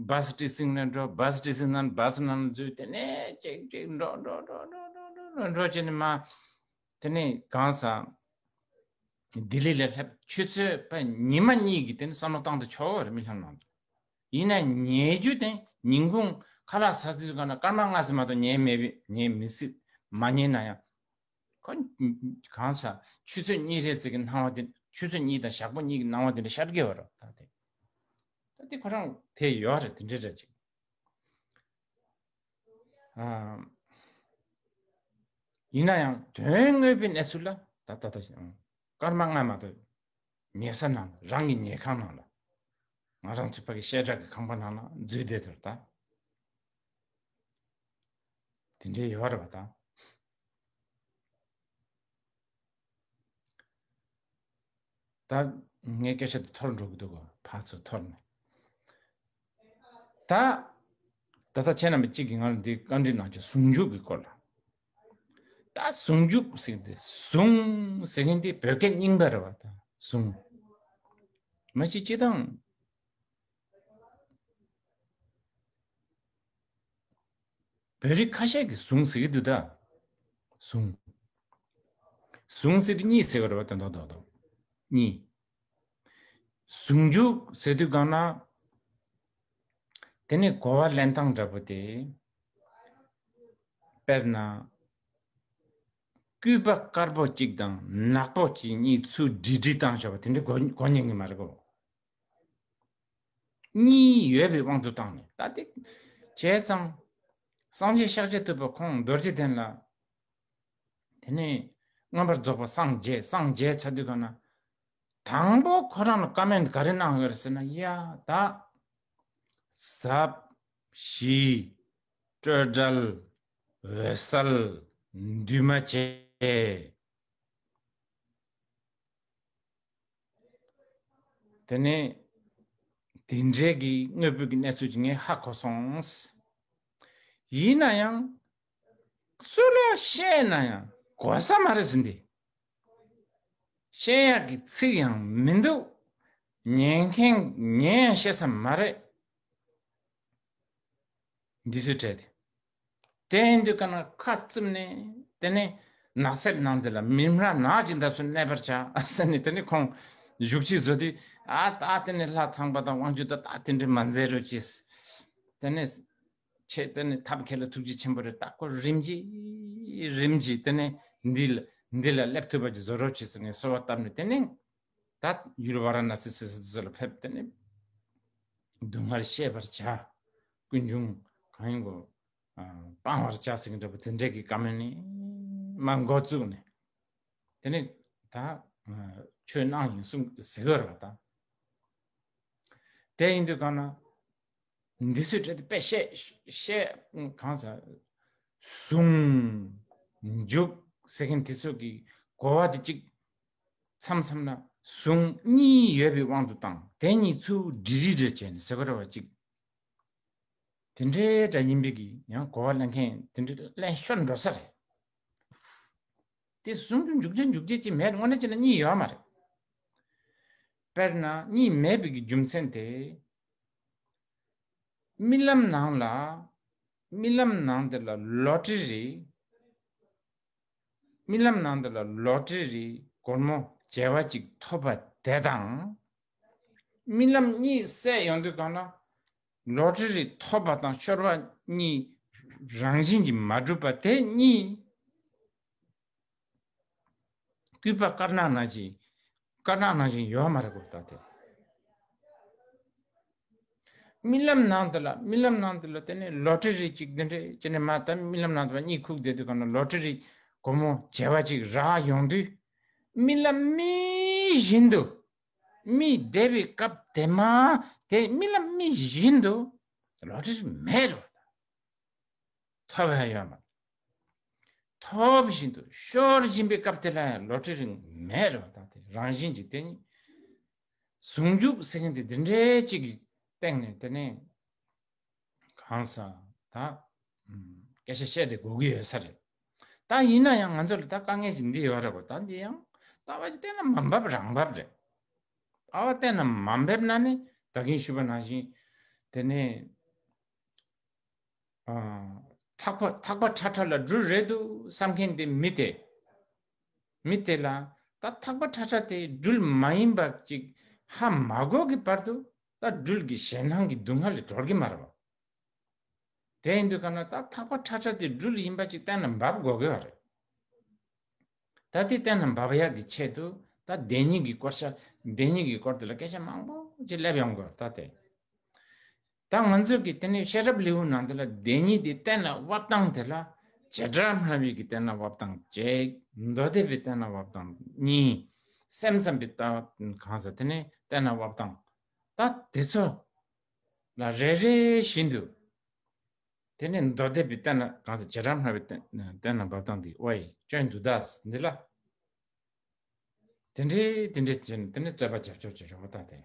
བཱས་སི་ཊི་སི་ཊེ་ཤན་ལ་འགྲོ། བཱས་སི་ཊི་སི་ཊེ་ཤན་ནང་བཱས་ནང་འཛུལ། དེ་ནས་ཅིག་ཅིག་འགྲོ་འགྲོ་འགྲོ་འགྲོ་འགྲོ་འགྲོ་འགྲོ་བྱས་ནས་མ། དེ་ནས་གང་ཟག་ལྡི་ལི་ལ་སླེབས། ཆུ་ཚོད་པ་ཉི་མ་གཉིས་ཀྱི་དེ་ནས་བསམ་བློ་བཏང་དུ་ཆོག་རེད་རྨི་ལམ་ནང་དུ། ཡིན་ན་ཉལ་རྒྱུ་དེ་ཉིན་གུང་ཁ་ལག་ཟ་དུས་གང་ན་སྐར་མ་ལྔ་ཙམ་མ་གཏོགས་ཉལ་མེད་པས་ཉལ་མི་སྲིད། མ་ཉལ་ན་ཡང་ཁོ་གང་ཟག་ཆུ་ཚོད་གཉིས་རེ་ཙམ་གྱི་སྣང་བ་དེ། ཆུ་ཚོད་གཉིས་དང་ཞག་པོ་གཉིས་ཀྱི་སྣང་བ་དེ་འདྲ་ཤར་གི་ཡོད་རེད་ད་དེ། ད་དེ་ཁོ་རང་དེ་ཡོད་རེད། དེ་འདྲ་འདྲ་ཅིག་ཨ། ཡིན་ན་ཡང་དོན་དངོས་པོའི་གནས་ཚུལ་ལ་ད་ད་ད་སྐར་མ་ལྔ་མ་གཏོགས་ཉལ་ས་ནང་རང་གི་ཉལ་ཁང་ནང་ལ་ང་རང་ཚོ་ཕ་གི་བཤད་གྲྭ་གི་ཁང་པ་ནང་ལ་འཛུལ་བསྡད་དེར་ད། དེ་འདྲའི་ཡོད་རེད་པ་ད། ད་ངའི་སྐད་ཆ་དེ་འཐོར་འགྲོ་གི་འདུག་གོ་ཕར་ཚུར་འཐོར་ནས། ད་ད་ལྟ་ཁྱེད་རྣམ་པ་གཅིག་གིས་ང་ལ་འདི་བཀའ་འདྲི་གནང་བྱུང་ཟུང་འཇུག་གི་སྐོར་ལ། ད་ཟུང་འཇུག་ཟེར་གི་འདི་ཟུང་ཟེར་གི་འདི་བོད་སྐད་རྙིང་པ་རེད་པ་ད་ཟུང་། མ་གཞི་སྤྱིར་བཏང་བོད་རིགས་ཁ་ཤས་ཀྱིས་ཟུང་ཟེར་གྱི་འདུག་ད། ཟུང་། ཟུང་ཟེར་དུས་གཉིས་ཟེར་གྱི་རེད་པ་དོན་དག་རྡོག་རྡོག་གཉིས། ཟུང་འཇུག་ཟེར་དུས་གང་ན། དེ་ནི་གོ་བ་ལེན་སྟངས་འདྲ་པོ་དེ། དཔེར་ན། སྐུད་པ་དཀར་པོ་གཅིག་དང་ནག་པོ་གཅིག་གཉིས་ཚུར་སྒྲིལ་སྒྲིལ་བཏང་བཞག་པ་དེ་འདྲ་གོ་གོ་ཉན་གྱི་མ་རེད་གོ། གཉིས་ཡོད་པའི་དབང་དུ་བཏང་ནས་ད་དེ་བྱས་ཙང་། སངས་རྒྱས་ཤཱཀྱ་ཐུབ་པ་ཁོང་རྡོ་རྗེ་གདན་ལ། དེ་ནས་མངོན་པར་རྫོགས་པ་སངས་རྒྱས་སངས་རྒྱས་ཚར་དུས་གང་ན། དང་པོ་ཁོ་རང་ལ་ཀོ་མེན་ཊི་ག་རེ་གནང་ཡོད་རེད་ཟེར་ན། ཡ་ད། ཟབ། ཞི། སྤྲོས་བྲལ། འོད་གསལ། འདུས་མ་བྱས། དེ་ནས་དེ་འདྲའི་གི་དངོས་པོའི་གི་གནས་ཚུལ་ཅིག་ངས་ཧ་གོ་སོང་། ཡིན་ན་ཡང་། སུ་ལ་བཤད་ན་ཡང་ གོ་ས་མ་རེད་ཟིན་ཏེ། བཤད་ཡག་གི་ཚིག་ཡང་མི་འདུག་ཉན་མཁན་ཉན་ཡང་ཤེས་ས་མ་རེད། འདི་ཚོའི་གྲས་དེ། དེ་ཡིན་དུས་ཀ་ན་ཁ་བཙུམ་ནས་དེ་ནས་ནགས་གསེབ་ནང་དེ་ལ་མི་མྲ་ནག་ཅིག་འདབས་སུ་གནས་པར་བྱ་ཟེར་ནས། དེ་ནས་ཁོང་བཞུགས་ཁྲི་བཟོ་དུས། ཨ་ད་དེ་ནས་ལྷ་ཚངས་པ་དང་དབང་ཕྱུག་དང་ད་དེ་འདྲ་མ་མཛད་རོགས་གྱིས། དེ་ནས་ཁྱེད་དེ་ནས་ཐབས་མཁས་ལ་ཐུགས་རྗེ་ཆེན་པོ་རེད། ད་ཁོ་རིམ་གྱིས་རིམ་གྱིས་དེ་ནས་འདི་ལ་འདི་ལ་སླེབས་ཐུབ་པ་ཅིག་བཟོ་རོགས་གྱིས་ཟེར་ནས་གསོལ་བ་བཏབ་ནས། དེ་ནས་ད་ཡུལ་ཝཱ་ར་ཎཱ་སི་ཟེར་ས་དེ་ཚོ་ལ་ཕེབས། དེ་ནས་སྡུག་བསྔལ་བཤད་པར་བྱ། ཀུན་འབྱུང་གང་ཡིན་གོ་ཨ་སྤང་བར་བྱ་ཟེར་གྱི་འདྲ་པོ་དེ་འདྲའི་གི་བཀའ་མོལ་ནི་མར་འགོ་བཙུགས་ནས། དེ་ནས་ད་ཨ་ཆོས་གནང་ཡིན་གསུང་ཟེར་གི་རེད་པ། ད་དེ་ཡིན་དུས་གང་ན་འདི་ཚོའི་གྲས་དེ་དཔེ་བཤད་བཤད་གང་ཟེར། ཟུང་འཇུག་ཟེར་མཁན་དེ་ཚོ་གི་གོ་བ་དེ་གཅིག་མཚམས་མཚམས་ན་ཟུང་གཉིས་ཡོད་པའི་དབང་དུ་བཏང་། དེ་གཉིས་ཚུར་སྒྲིལ་རིལ་རེ་བྱས་ནས་ཟེར་གི་རེད་པ། གཅིག་དེ་འདྲའི་འདྲ་ཡིན་པའི་གི་ཡང་གོ་བ་ལེན་མཁན་དེ་འདྲའི་ལེན་ཤོར་འགྲོ་ས་རེད། དེ་ཟུང་དུ་འཇུག་བྱེད་འཇུག་བྱེད་ཅིག་མེད། དངོས་གནས་བྱས་ན་གཉིས་ཡོད་མ་རེད། དཔེར་ན་གཉིས་མེད་པའི་གི་རྒྱུ་མཚན་དེ། རྨི་ལམ་ནང་ལ་རྨི་ལམ་ནང་དེ་ལ་ལོ་ཊི་རི། རྨི་ལམ་ནང་དེ་ལ་ལོ་ཊི་རི་སྒོར་མོ་བྱེ་བ་གཅིག་ཐོབ་པ་དེ་དང་། རྨི་ལམ་གཉིས་བསྲེས་ཡོང་དུས་གང་ན་ལོ་ཊི་རི་ཐོབ་པ་དང་ཤོར་བ་གཉིས་རང་བཞིན་གྱིས་མ་གྲུབ་པ་དེ་གཉིས། སྐུད་པ་དཀར་ནག་ནང་བཞིན། དཀར་ནག་ནང་བཞིན་ཡོད་མ་རེད་གོ། ད་དེ་རྨི་ལམ་ནང་དུ་ལ་རྨི་ལམ་ནང་དུ་ལ་དེ་ནས་ལོ་ཊི་རི་གཅིག་འདི་འདྲས་ཅི་ནས་མ། ད་རྨི་ལམ་ནང་དུ་ལ་གཉིད་ཁུག་བསྡད་དུས་གང་ན་ལོ་ཊི་རི་སྒོར་མོ་བྱེ་བ་གཅིག་རག་ཡོང་དུས། རྨི་ལམ་རྨི་བཞིན་དུ། རྨི་བསྡད་པའི་སྐབས་དེ་མ་དེ་རྨི་ལམ་རྨི་བཞིན་དུ་ལོ་ཊི་རི་མེད་རེད་པ། ཐོབ་ཡ་ཡོད་མ་རེད། ཐོབ་བཞིན་དུ་ཤོར་བཞིན་པའི་སྐབས་དེ་ལ་ཡང་ལོ་ཊི་རི་མེད་རེད་པ། ད་དེ་རང་བཞིན་གྱིས་དེ་ནི་ཟུང་འཇུག་ཟེར་མཁན་དེ་འདི་འདྲའི་གཅིག་གི་སྟེང་ནས་དེ་ནས་གང་ཟག་ད་སྐད་ཆ་བཤད་དེ་དགོས་ཀྱི་ཡོད་ས་རེད། ད་ཡིན་ན་ཡང་ང་ཚོ་ལ་ད་དཀའ་ངལ་ཅིག་འདི་ཡོད་རེད་གོ། ད་འདི་ཡང་ལྟ་བ་ཅིག་བལྟས་ན་མ་འབབ་རང་འབབ་རེད། ལྟ་བ་བལྟས་ན་མ་འབབ་ན་ནི་ད་གིན་ཞུས་པ་ནང་བཞིན་དེ་ནས། ཨ། ཐག་པ་ཐག་པ་ཁྲ་ཁྲ་ལ་སྦྲུལ་རེད་འདུག་བསམ་མཁན་དེ་མི་དེ། མི་དེ་ལ་ད་ཐག་པ་ཁྲ་ཁྲ་དེ་སྦྲུལ་མ་ཡིན་པ་ཅིག་ཧ་མ་གོ་གི་བར་དུ་ད་སྦྲུལ་གྱི་ཞེད་སྣང་གི་སྡུག་བསྔལ་ལས་གྲོལ་གི་མ་རེད་པ། དེ་ཡིན་དུས་ག་ན་ད་ཐག་པ་ཁྲ་ཁྲ་དེ་སྦྲུལ་ཡིན་པ་ཅིག་བལྟས་ན་འབབ་དགོས་ཀྱི་ཡོད་རེད། ད་དེ་གཏན་ལ་འབབ་ཡག་གི་ཆེད་དུ་ད་བདེན་གཉིས་ཀྱི་སྐོར་ཤ་བདེན་གཉིས་ཀྱི་སྐོར་དེ་ལ་སྐད་ཆ་མང་པོ་ཅིག་སླེབས་ཡོང་དགོས་ད་དེ། ད་ང་ཚོས་ཀྱི་དེ་ནས་ཤེས་རབ་ལེའུ་ནང་དེ་ལ་བདེན་གཉིས་དེ་གཏན་ལ་དབབ་སྟངས་དེ་ལ་བྱེ་བྲག་སྨྲ་བའི་གི་གཏན་ལ་དབབ་སྟངས་གཅིག་མདོ་སྡེ་པའི་གཏན་ལ་དབབ་སྟངས་གཉིས། སེམས་ཙམ་པའི་ལྟ་བ་གང་ཟག་དེ་ནས་གཏན་ལ་དབབ་སྟངས་ད་དེ་ཚོ་ལ་རེ་རེ་བཞིན་དུ། དེ་ནས་མདོ་སྡེ་པའི་གཏན་ལ་གང་ཟེར་བྱེ་བྲག་སྨྲ་བའི་གཏན་གཏན་ལ་འབབ་སྟངས་འདི་ཨོའི་སྐྱོན་དུ་ད་འདི་ལ། དེ་འདྲའི་དེ་འདྲའི་བྱས་ནས་དེ་ནས་རྩོད་པ་རྒྱབ་ཆོག་ཅེས་རེད་བ་ད་དེ།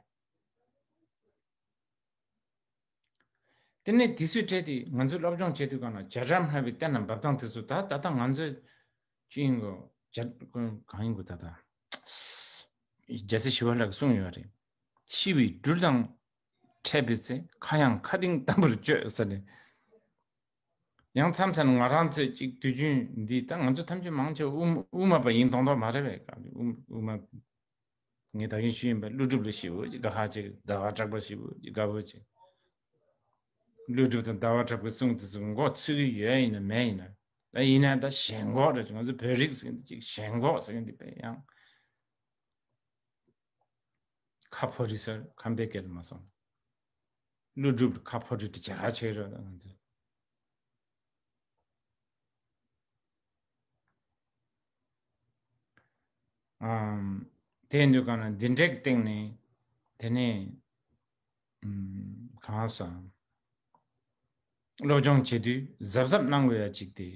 དེ་ནས་དེ་ཚོའི་གྲས་དེ་ང་ཚོས་སློབ་སྦྱོང་བྱེད་དུས་གང་ལ་བྱེ་བྲག་སྨྲ་བའི་གཏན་ལ་འབབ་སྟངས་དེ་ཚོ་ད་ད་ལྟ་ང་ཚོས་ཅི་ཡིན་གོ་བྱ་གང་ཡིན་གོ་ད་ད། རྒྱལ་སྲས་ཞི་བ་ལྷ་གིས་གསུངས་ཡོད་རེད། ཤི་བའི་སྦྲུལ་དང་འཕྲད་པའི་ཚེ་ཁ་ཡང་ཁ་གདེངས་ལྟ་བུར་སྤྱོད་ཟེར་ནས། ཡང་མཚམས་མཚམས་ང་རང་ཚོས་ཅིག་དུས་རྒྱུན་འདི་ད་ང་ཚོ་ཐམས་ཅད་མང་ཆེ་བ་དབུ་དབུ་མ་པ་ཡིན་མདོག་མདོག་མ་རེད་པས། དབུ་དབུ་མ་ངས་ད་གིན་ཞུས་ཡིན་པ་ཀླུ་སྒྲུབ་ལ་ཞེ་པོ་ཅིག་དགའ་ཧ་ཅིག་ཟླ་བ་གྲགས་པ་ཞེ་པོ་ཅིག་དགའ་པོ་ཅིག་ཀླུ་སྒྲུབ་དང་ཟླ་བ་གྲགས་པའི་གསུང་དེ་ཚོ་མགོ་ཚོས་ཀྱི་ཡོད་ཡིན་ན་མེད་ཡིན་ན། ད་ཡིན་ན་ད་ཞེན་ཁོག་རེད། ང་ཚོ་བོད་རིགས་ཟེར་མཁན་དེ་ཅིག་ཞེན་ཁོག་ཟེར་མཁན་དེ་དཔེ་ཡང་ཁ་ཕོ་རི་སར་ཁམས་པའི་སྐད་ལ་མ་སོང་། ཀླུ་སྒྲུབ་ཁ་ཕོ་རི་དེ་ཇ་ཁ་ཆེ་རེད་ང་ཚོ། ཨམ། དེ་ཡིན་དུས་གང་ན་འདི་འདྲའི་སྟེང་ནས་དེ་ནས་ཨམ། གང་ཟག་སློབ་སྦྱོང་བྱེད་དུས་གཟབ་གཟབ་གནང་དགོས་ཡ་གཅིག་དེ།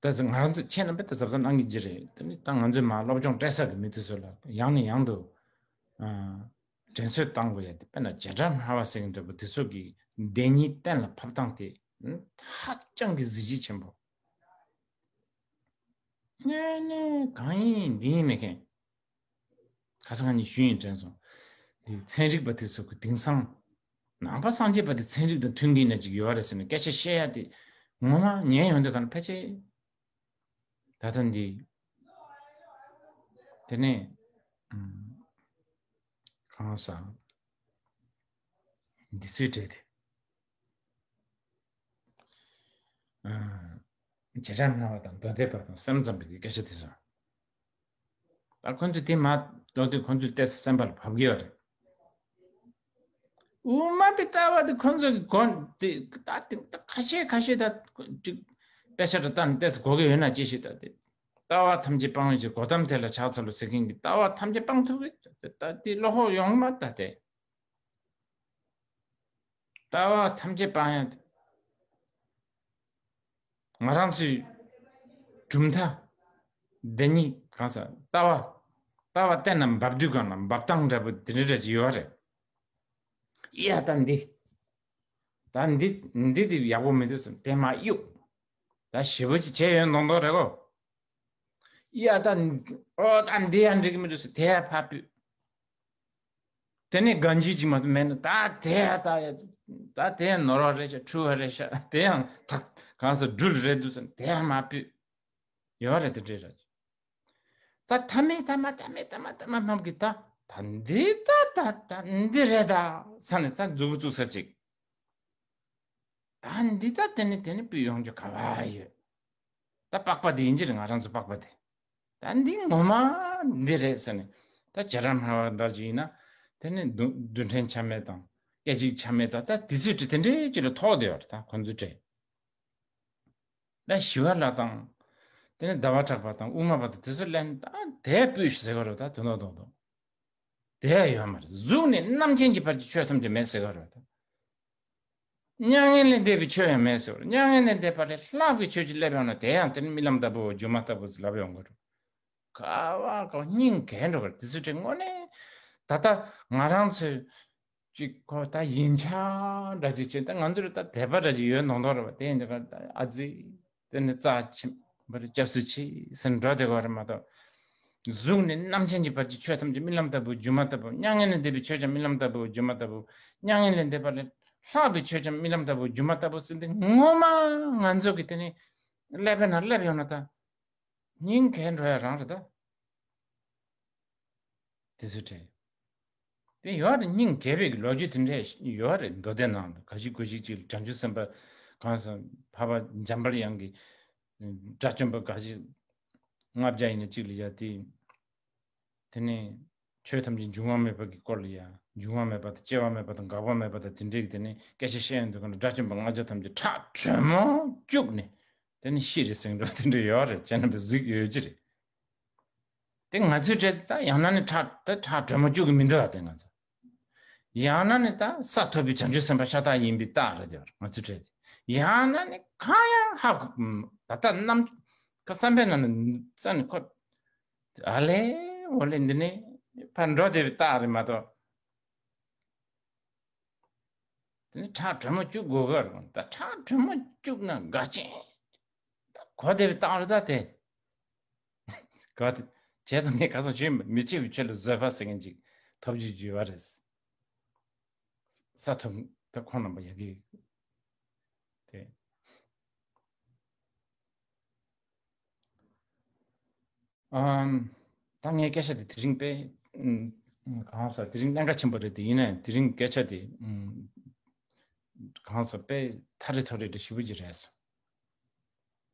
ད་ང་རང་ཚོ་ཁྱེད་རྣམ་པས་ད་གཟབ་གཟབ་གནང་གི་ཅི་རེད། དེ་ནི་ད་ང་ཚོས་མ་སློབ་སྦྱོང་སྤྲད་ས་གི་མི་དེ་ཚོ་ལ་ཡང་ནས་ཡང་དུ་ཨ། དྲན་གསོ་བཏང་དགོས་ཡ་དེ་དཔེར་ན་བྱེ་བྲག་སྨྲ་བ་ཟེར་མཁན་འདྲ་པོ་དེ་ཚོ་གི་བདེན་གཉིས་གཏན་ལ་ཕབ་སྟངས་དེ་ཧ་ཅང་གི་གཟི་བརྗིད་ཆེན་པོ། དངོས་གནས་གང་ཡིན་འདི་ཡིན་མེད་མཁན། ཁ་སང་ང་གཉིས་ཞུས་ཡིན་དྲན་སོང་། འདི་ཚན་རིག་པ་དེ་ཚོ་གི་དེང་སང་ནང་པ་སངས་རྒྱས་པ་དེ་ཚན་རིག་དང་མཐུན་གྱི་ན་ཅིག་ཡོད་རེད་ཟེར་ནས་སྐད་ཆ་བཤད་ཡ་དེ་ངོ་མ་ཉན་ཡོང་དུས་ག་ན་ཕལ་ཆེར། ད་ལྟ་འདི། དེ་ནས་ཨམ། གང་ཟག་འདི་ཚོའི་གྲས་དེ། ཨ། བྱེ་བྲག་སྨྲ་བ་དང་མདོ་སྡེ་པ་དང་སེམས་ཙམ་པའི་སྐད་ཆ་དེ་ཚོ། ད་ཁོ་ཚོས་དེ་མ་ལྟོས་དུས་ཁོ་ཚོས་ཏོག་ཙམ་སེམས་པ་ལ་བབས་ཀྱི་ཡོད་རེད། དབུ་མ་པའི་ལྟ་བ་དེ་ཁོ་ཚོ་གི་གོ་དེ་ད་དེ་ད་ཁ་ཤས་ཁ་ཤས་ད་ཅིག་དཔེ་ཆ་རེ་ལྟ་ནས་ཏོག་ཙམ་གོ་གི་ཡོད་ན་ཅི་ཞིག་ད་དེ། ལྟ་བ་ཐམས་ཅད་སྤང་བའི་ཕྱིར་གོ་ཏམ་དེ་ལ་ཕྱག་འཚལ་ལོ་ཟེར་མཁན་གྱི་ལྟ་བ་ཐམས་ཅད་སྤང་ཐུབ་ཀྱི་ད་དེ་བློ་ཁོག་ཡོང་མ་ད་དེ། ལྟ་བ་ཐམས་ཅད་སྤང་ཡ་དེ། ང་རང་ཚོའི་གྲུབ་མཐའ་འདི་ཉིད་གང་ཟག་ལྟ་བ། ལྟ་བ་གཏན་ལ་འབབ་དུས་གང་ལ་འབབ་སྟངས་འདྲ་པོ་དེ་འདྲ་འདྲ་ཅིག་ཡོད་རེད། ཡ་ད་འདི། ད་འདི་འདི་དེ་ཡག་པོ་མི་འདུག་ཟེར་དེ་མ་གཡུག་ད་ཞེ་པོ་ཅིག་བྱས་ཡོད་མདོག་མདོག་རེད་གོ། ཡ་ད། ཨོ་ད་འདི་ཡང་འགྲིག་གི་མི་འདུག་ཟེར་དེ་ཡང་ཕར་ཕུད། དེ་ནས་གང་ཅི་ཅིག་མ་མེད་ན་ད་དེ་ཡང་ད་ཡ། ད་དེ་ཡང་ནོར་བ་རེད་ཤག་འཁྲུལ་བ་རེད་ཤག་དེ་ཡང་ཐག་གང་སར་འགྲུལ་རེད་འདུག་ཟེར་དེ་ཡང་མ་ཕུད། ཡོད་རེད་དེ་འདྲའི་ར། ད་ཐ་མའི་ཐ་མ་ཐ་མའི་ཐ་མ་ཐ་མ་རྣམས་ཀྱིས་ད་ད་འདི་ད་ད་ད་འདི་རེད་ད་ས་ནས་ད་མཛུབ་གུ་བཙུགས་ས་ཅིག་ད་འདི་ད་དེ་ནས་དེ་ནས་ཕུད་ཡོང་རྒྱུ་ག་བ་ཡོད། ད་པགས་པ་དེ་ཡིན་གྱི་རེད། ང་རང་ཚོ་པགས་པ་དེ། ད་འདི་ངོ་མ་འདི་རེད་ཟེར་ནས། ད་བྱེ་བྲག་སྨྲ་བ་འདྲ་ཅིག་ཡིན་ན། དེ་ནས་རྡུལ་རྡུལ་ཕྲན་ཆ་མེད་དང་སྐད་ཅིག་ཆ་མེད་དང་ད་དེ་ཚོའི་གྲས་དེ་འདྲའི་ཅིག་ལ་ཐོགས་བསྡད་ཡོད་རེད། ད་ཁོ་ཚོའི་གྲས། ད་ཞི་བ་ལྷ་དང་། དེ་ནས་ཟླ་བ་གྲགས་པ་དང་དབུ་མ་པ་དང་དེ་ཚོ་ལན་ད་དེ་སྤུས་ཟེར་ག་རེད། ད་དོན་དག་རྡོག་རྡོག་དེ་ཡང་ཡོད་མ་རེད། གཟུགས་ནས་རྣམ་མཁྱེན་གྱི་བར་གྱི་ཆོས་ཐམས་ཅད་མེད་ཟེར་ག་རེད། ད་མྱ་ངན་ལས་འདས་པའི་ཆོས་ཡང་མེད་ཟེར་བ་རེད། མྱ་ངན་ལས་འདས་པ་ལས་ལྷག་པའི་ཆོས་ཅིག་སླེབས་ཡོང་ན་དེ་ཡང་དེ་ནི་རྨི་ལམ་ལྟ་བུ་སྒྱུ་མ་ལྟ་བུ་ཟེར་ལབ་ཡོང་གི་རེད། ག་བ་ག་སྙིང་གས་འགྲོ་གི་རེད། དེ་ཚོའི་གྲས་དངོས་གནས་ད་ལྟ་ང་རང་ཚོའི་ཅིག་ཁོ་ད་ཡིན་ཆ་འདྲ་ཅིག་བྱས། ད་ང་ཚོར་ད་དད་པ་འདྲ་ཅིག་ཡོད་མདོག་མདོག་རེད་པ། དེ་ཡིན་དུས་ཨ་ཙི། དེ་ནི་རྩ་ཆེན་པོ་རེད། སྐྱབས་སུ་མཆི་ཟེར་འགྲོ་བསྡད་པ་རེད་མ་གཏོགས། གཟུགས་ནས་རྣམ་མཁྱེན་གྱི་བར་གྱི་ཆོས་ཐམས་ཅད་རྨི་ལམ་ལྟ་བུ་སྒྱུ་མ་ལྟ་བུ། མྱ་ངན་ལས་འདས་པའི་ཆོས་ཀྱང་རྨི་ལམ་ལྟ་བུ་སྒྱུ་མ་ལྟ་བུ། མྱ་ངན་ལས་འདས་པ་ལས་ལྷག་པའི་ཆོས་ཀྱང་རྨི་ལམ་ལྟ་བུ་སྒྱུ་མ་ལྟ་བུ་ཟེར་འདི་ངོ་མ་ང་ཚོ་གི་དེ་ནི་ཀླད་པའི་ནང་སླེབས་ཡོང་ན་ད་སྙིང་གས་འགྲོ་ཡ་རང་རེད་ད། དེ་ཚོའི་གྲས། དེ་ཡོད་རེད། སྙིང་གས་པའི་ལོ་རྒྱུས་དེ་འདྲས་ཡོད་རེད། མདོ་སྡེ་ནང་ལ་ག་ཞིག་གོ་ཞིག་ཅིག་བྱང་ཆུབ་སེམས་དཔའ་གང་ཟག་འཕགས་པ་འཇམ་དཔལ་དབྱངས་ཀྱི་དགྲ་བཅོམ་པ་ག་ཞིག་ལྔ་བརྒྱ་ཡིན་ན་གཅིག་ལ་ཡ་དེ། དེ་ནས་ཆོས་ཐམས་ཅད་འབྱུང་བ་མེད་པ་གི་སྐོར་ལ་ཡ། འབྱུང་བ་མེད་པ་དང་སྐྱེ་བ་མེད་པ་དང་འགག་པ་མེད་པ་དང་དེ་འདྲས་ཀྱི་དེ་ནས་སྐད་ཆ་བཤད་ཡོང་དུས་གང་ལ་དགྲ་བཅོམ་པ་ལྔ་བརྒྱ་ཐམས་ཅད་ཁྲག་དྲོན་མོ་སྐྱུགས་ནས་དེ་ནས་ཤི་རེ་ཟིན་འགྲོ་དེ་འདྲས་ཡོད་རེད། ཁྱེད་རྣམ་པས་གཟིགས་ཡོད་ཀྱི་རེད། དེ་ང་ཚོའི་གྲས་ད་ཡང་ན་ནི་ཁྲག་ད་ཁྲག་དྲོན་མོ་སྐྱུག་གི་མི་འདུག་ཨ། དེ་ང་ཚོ་ཡང་ན་ནི་ད་ས་ཐོབ་པའི་བྱང་ཆུབ་སེམས་དཔའ་ཤ་སྟག་ཡིན་པའི་རྟགས་རེད། དེ་ང་ཚོའི་གྲས་དེ་ཡང་ན་ནི་གང་ཡང་ཧ་གོ་ད་ལྟ་རྣམ་ཁ་བསམ་པའི་ནང་ནས་རྩ་ནས་ཁོ་ཨ་ལེ་འོ་ལེ་འདི་ནས་ཕར་འགྲོ་བསྡད་པའི་རྟགས་རེད་མ་གཏོགས། དེ་ནི་ཁྲག་དྲོན་མོ་སྐྱུག་དགོས་གི་རེད། ད་ཁྲག་དྲོན་མོ་སྐྱུག་ན་དགའ་ཅན། ད་གོ་བདེ་བའི་རྟགས་རེད་ད་དེ། གོ་བདེ། བྱས་ཙང་ངས་ག་ཚོད་བྱས་མི་བྱེད་པའི་ཆེད་ལ་བཟོད་པ་ཟེར་མཁན་ཅིག་ཐོབ་རྒྱུ་ཡོད་པ་རེད། ས་ཐོབ་ད་ཁོང་རྣམ་པ་ཡ་གི་དེ། ཨམ། ད་ངའི་སྐད་ཆ་དེ་དེ་རིང་དཔེ་ཨམ། གང་ཟེར། དེ་རིང་གནད་འགག་ཆེན་པོ་རེད་དེ། ཡིན་ནའི་དེ་རིང་སྐད་ཆ་དེ་ཨམ། གང་ཟེར། དཔེ་ཐག་རིང་ཐག་རིང་དེ་ཞེ་པོ་ཅིག་རེད་སོང་།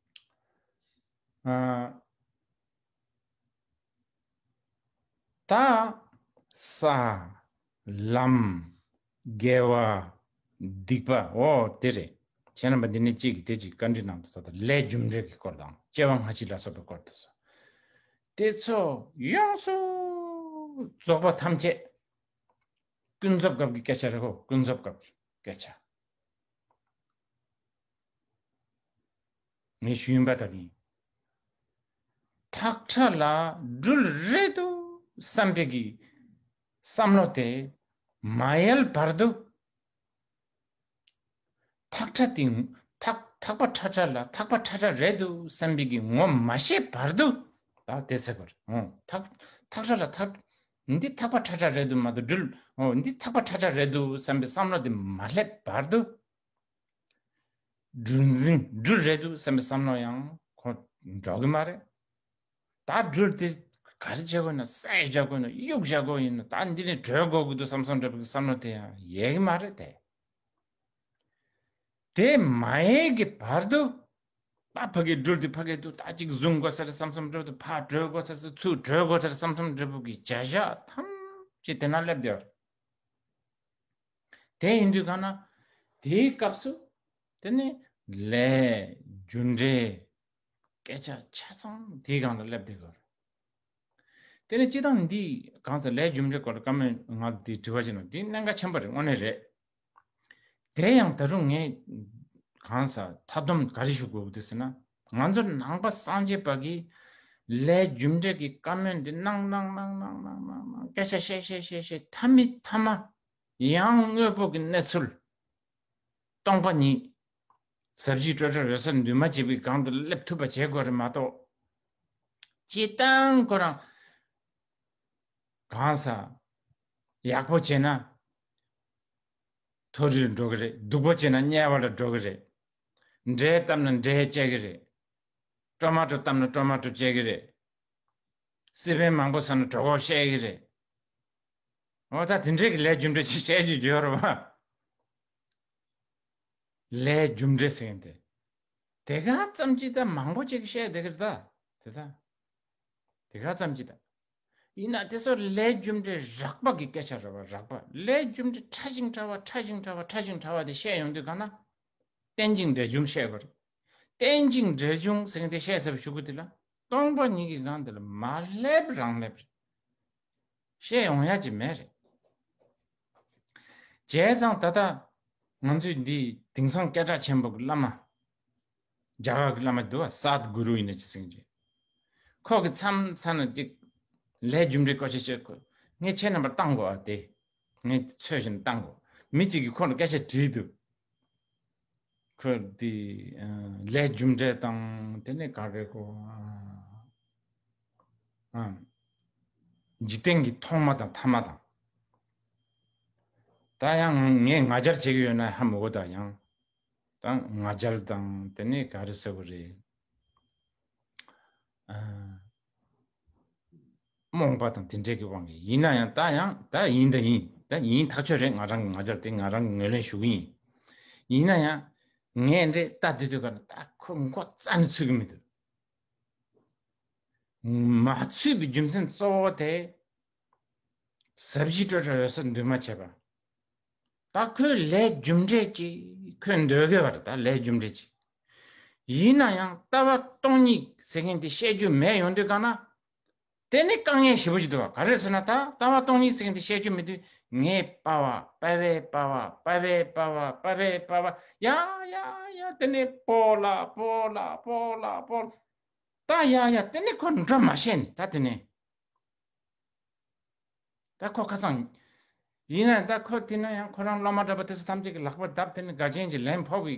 ཨ། ད་ས། ལམ། དགེ་བ། སྡིག་པ། འོ་དེ་རེད། ཁྱེད་རྣམ་པ་འདི་ནས་གཅིག་གིས་དེ་གཅིག་བཀའ་འདྲི་གནང་འདུག་ད་ལྟ་ལས་རྒྱུ་འབྲས་ཀྱི་སྐོར་དང་སྐྱེ་བ་སྔ་ཕྱི་ལ་སོགས་པའི་སྐོར་དུ་སོ། དེ་ཚོ་ཡོངས་སུ་རྫོགས་པ་ཐམས་ཅད་ཀུན་རྫོབ་སྐབས་ཀྱི་སྐད་ཆ་རེད་གོ། ཀུན་རྫོབ་སྐབས་ཀྱི་སྐད་ཆ། ངས་ཞུས་ཡིན་པ་ལྟར་ཡིན། ཐག་ཁྲ་ལ་སྦྲུལ་རེད་འདུག་བསམ་པའི་གི་བསམ་བློ་དེ་མ་ཡལ་བར་དུ། ཐག་ཁྲ་དེ་ཐག་ ཐག་པ་ཁྲ་ཁྲ་ལ་ཐག་པ་ཁྲ་ཁྲ་རེད་འདུག་བསམ་པའི་གི་ངོ་མ་ཤེས་བར་དུ། ད་དེ་ཟེར་བར། ཨོ། ཐག་ཐག་ཁྲ་ལ་ཐག་འདི་ཐག་པ་ཁྲ་ཁྲ་རེད་འདུག་མ་གཏོགས་སྦྲུལ། ཨོ། འདི་ཐག་པ་ཁྲ་ཁྲ་རེད་འདུག་བསམ་པའི་བསམ་བློ་དེ་མ་སླེབས་བར་དུ། སྦྲུལ་འཛིན་སྦྲུལ་རེད་འདུག་བསམ་པའི་བསམ་བློ་ཡང་ཁོ་འགྲོ་གི་མ་རེད། ད་སྦྲུལ་དེ་ག་རེ་བྱེད་དགོས་ན། བསད་བཞག་དགོས་ན། གཡུག་བཞག་དགོས་ཡིན་ན། ད་འདི་ནས་བྲོས་དགོས་ཀྱི་འདུག་བསམ་བསམ་འདྲ་པོའི་བསམ་བློ་དེ་ཡང་ཡལ་གི་མ་རེད་དེ། དེ་མ་ཡལ་གི་བར་དུ། ད་ཕ་གི་སྦྲུལ་དེ་ཕ་གི་འདུག་ད་ཅིག་བཟུང་དགོས་ས་རེད་བསམ་བསམ་འདྲ་པོ་དེ། ཕར་བྲོས་དགོས་ས་རེད། ཚུར་བྲོས་དགོས་ས་རེད་བསམ་བསམ་འདྲ་པོ་གི་བྱ་བཞག་ཐམས་ཅད་དེ་ན་སླེབས་བསྡད་ཡོད་རེད། དེ་ཡིན་དུས་གང་ན། དེའི་སྐབས་སུ་དེ་ནི་ལས་རྒྱུ་འབྲས་སྐད་ཆ་ཆ་ཚང་དེའི་སྒང་ལ་སླེབས་བསྡད་ཡོད་རེད། དེ་ནི་སྤྱིར་བཏང་འདི་གང་ཟག་ལས་རྒྱུ་འབྲས་སྐོར་ལ་བཀའ་མོལ་ང་འདི་དྲི་བ་ཅིག་ནང་འདི་གནད་འགག་ཆེན་པོ་རེད། དངོས་གནས་རེད། དེ་ཡང་ད་རུང་ངས་གང་ཟག་མཐའ་སྡོམ་ག་རེ་ཞུ་དགོས་ཀྱི་འདུག་ཟེར་ན། ང་ཚོ་ནང་པ་སངས་རྒྱས་པ་གིས་ལས་རྒྱུ་འབྲས་ཀྱི་བཀའ་མོལ་འདི་གནང་གནང་གནང་གནང་གནང་གནང་སྐད་ཆ་བཤད་བཤད་བཤད་བཤད་མཐའ་མའི་མཐའ་མ། ཡང་དངོས་པོ་གི་གནས་ཚུལ་སྟོང་པ་ཉིད། ཟབ་ཞི་སྤྲོས་བྲལ་འོད་གསལ་འདུས་མ་བྱས་པའི་སྒང་དུ་སླེབས་ཐུབ་པ་བྱེད་དགོས་རེད་མ་གཏོགས། སྤྱིར་བཏང་ཁོ་རང་གང་ཟག་ཡག་པོ་བྱས་ན་མཐོ་རིས་འགྲོ་གི་རེད། སྡུག་པོ་བྱས་ན་དམྱལ་བ་ལ་འགྲོ་གི་རེད། འབྲས་བཏབ་ན་འབྲས་སྐྱེ་གི་རེད། ཊོ་མ་ཊོ་བཏབ་ན་ཊོ་མ་ཊོ་སྐྱེ་གི་རེད། སི་པན་མང་པོ་ཟ་ན་གྲོད་ཁོག་བཤལ་གི་རེད། འོ་ད་དེ་འདྲའི་གི་ལས་རྒྱུ་འབྲས་ཅིག་བཤད་རྒྱུ་ཡོད་རེད་བ། ལས་རྒྱུ་འབྲས་ཟེར་མཁན་དེ། དེ་ག་ཙམ་ཅིག་ད་མང་པོ་ཅིག་བཤད་བསྡད་གི་རེད་ད། དེ་ད། དེ་ག་ཙམ་ཅིག་ད། ཡིན་ན་དེ་ཚོ་ལས་རྒྱུ་འབྲས་རགས་པ་གི་སྐད་ཆ་རེད་བ། རགས་པ། ལས་རྒྱུ་འབྲས་ཕྲ་ཞིང་ཕྲ་བ། ཕྲ་ཞིང་ཕྲ་བ། ཕྲ་ཞིང་ཕྲ་བ་དེ་བཤད་ཡོང་དུས་གང་ན། རྟེན་ཅིང་འབྲེལ་འབྱུང་བཤད་དགོས་རེད། རྟེན་ཅིང་འབྲེལ་འབྱུང་ཟེར་མཁན་དེ་བཤད་ཚར་བའི་གཞུག་གུ་དེ་ལ་སྟོང་པ་ཉིད་ཀྱི་སྒང་དེ་ལ་མ་སླེབས་རང་སླེབས་རེད། བཤད་ཡོང་ཡ་ཅིག་མེད་རེད། བྱས་ཙང་ད་ལྟ་ང་ཚོས་འདི་དེང་སང་སྐད་གྲགས་ཆེན་པོ་གི་བླ་མ། རྒྱ་གར་གྱི་བླ་མ་འདུག་བ། སཱད་གུ་རུ་ཡིན་ན་ཅི་ཟེར་གྱི་རེད། ཁོ་གི་མཚམས་མཚམས་ན་ཅིག་ལས་རྒྱུ་འབྲས་སྐོར་ཆ་བཤད། ཁོ་ངས་ཁྱེད་རྣམ་པར་བཏང་དགོས་ཨ། དེ་ངས་འཚོལ་བཞིན་བཏང་དགོས། མི་གཅིག་གིས་ཁོ་ལ་སྐད་ཆ་དྲིས་འདུག་ཁོ་དེ་ལས་རྒྱུ་འབྲས་དང་དེ་ནས་ག་རེ་གོ། འཇིག་རྟེན་གྱི་ཐོག་མ་དང་ཐ་མ་དང་། ད་ཡང་ངས་ང་རྒྱལ་བྱེད་ཀྱི་ཡོད་ན་ཧ་མི་གོ། ད་ཡང་ད་ང་རྒྱལ་དང་དེ་ནས་ག་རེ་ཟེར་བ་རེད། རྨོངས་པ་དང་དེ་འདྲས་ཀྱི་དབང་གིས། ཡིན་ན་ཡང་ད་ཡང་ད་ཡིན་ད་ཡིན། ད་ཡིན་ཐག་ཆོད་རེད། ང་རང་གི་ང་རྒྱལ་དེ་ང་རང་གི་ངོས་ལེན་ཞུ་གི་ཡིན། ཡིན་ན་ཡང་ངས་འདྲས་ལྟ་དུས་དུས་ག་ལ་ད་ཁོ་མགོ་རྩ་ནས་ཚོད་ཀྱི་མི་འདུག་མ་ཚུད་པའི་རྒྱུ་མཚན་གཙོ་བོ་དེ། ཟབ་ཞི་སྤྲོས་བྲལ་འོད་གསལ་འདུས་མ་བྱས་པ། ད་ཁོའི་ལས་རྒྱུ་འབྲས་ཀྱིས་ཁོས་འདོད་གི་བ་རེད། ད་ལས་རྒྱུ་འབྲས་ཀྱིས། ཡིན་ན་ཡང་ལྟ་བ་སྟོང་ཉིད་ཟེར་མཁན་དེ་བཤད་རྒྱུ་མེད་ཡོང་དུས་གང་ན། དེ་ནི་དཀའ་ངལ་ཞེ་པོ་ཞིག་འདུག་བ། ག་རེ་ཟེར་ན་ད་ལྟ་བ་སྟོང་ཉིད་ཟེར་མཁན་དེ་བཤད་རྒྱུ་མེད་དུས། ངས་པ་བ་པ་བའི་པ་བ་པ་བའི་པ་བ་པ་བའི་པ་བ་ཡ་ཡ་ཡ། དེ་ནི་པོ་ལ་པོ་ལ་པོ་ལ་པོ་ལ། ད་ཡ་ཡ་དེ་ནི་ཁོ་འགྲོ་མ་ཤེས་ནི་ད་དེ་ནི། ད་ཁོ་ཁ་སང་། ཡིན་ན་ད་ཁོ་དེ་ན་ཡང་ཁོ་རང་སློབ་མ་འདྲ་པོ་དེ་ཚོ་ཐམས་ཅད་ཀྱི་ལག་པར་བརྡབ། དེ་ནི་དགའ་ཆེན་གྱི་ལན་ཕོག་པའི་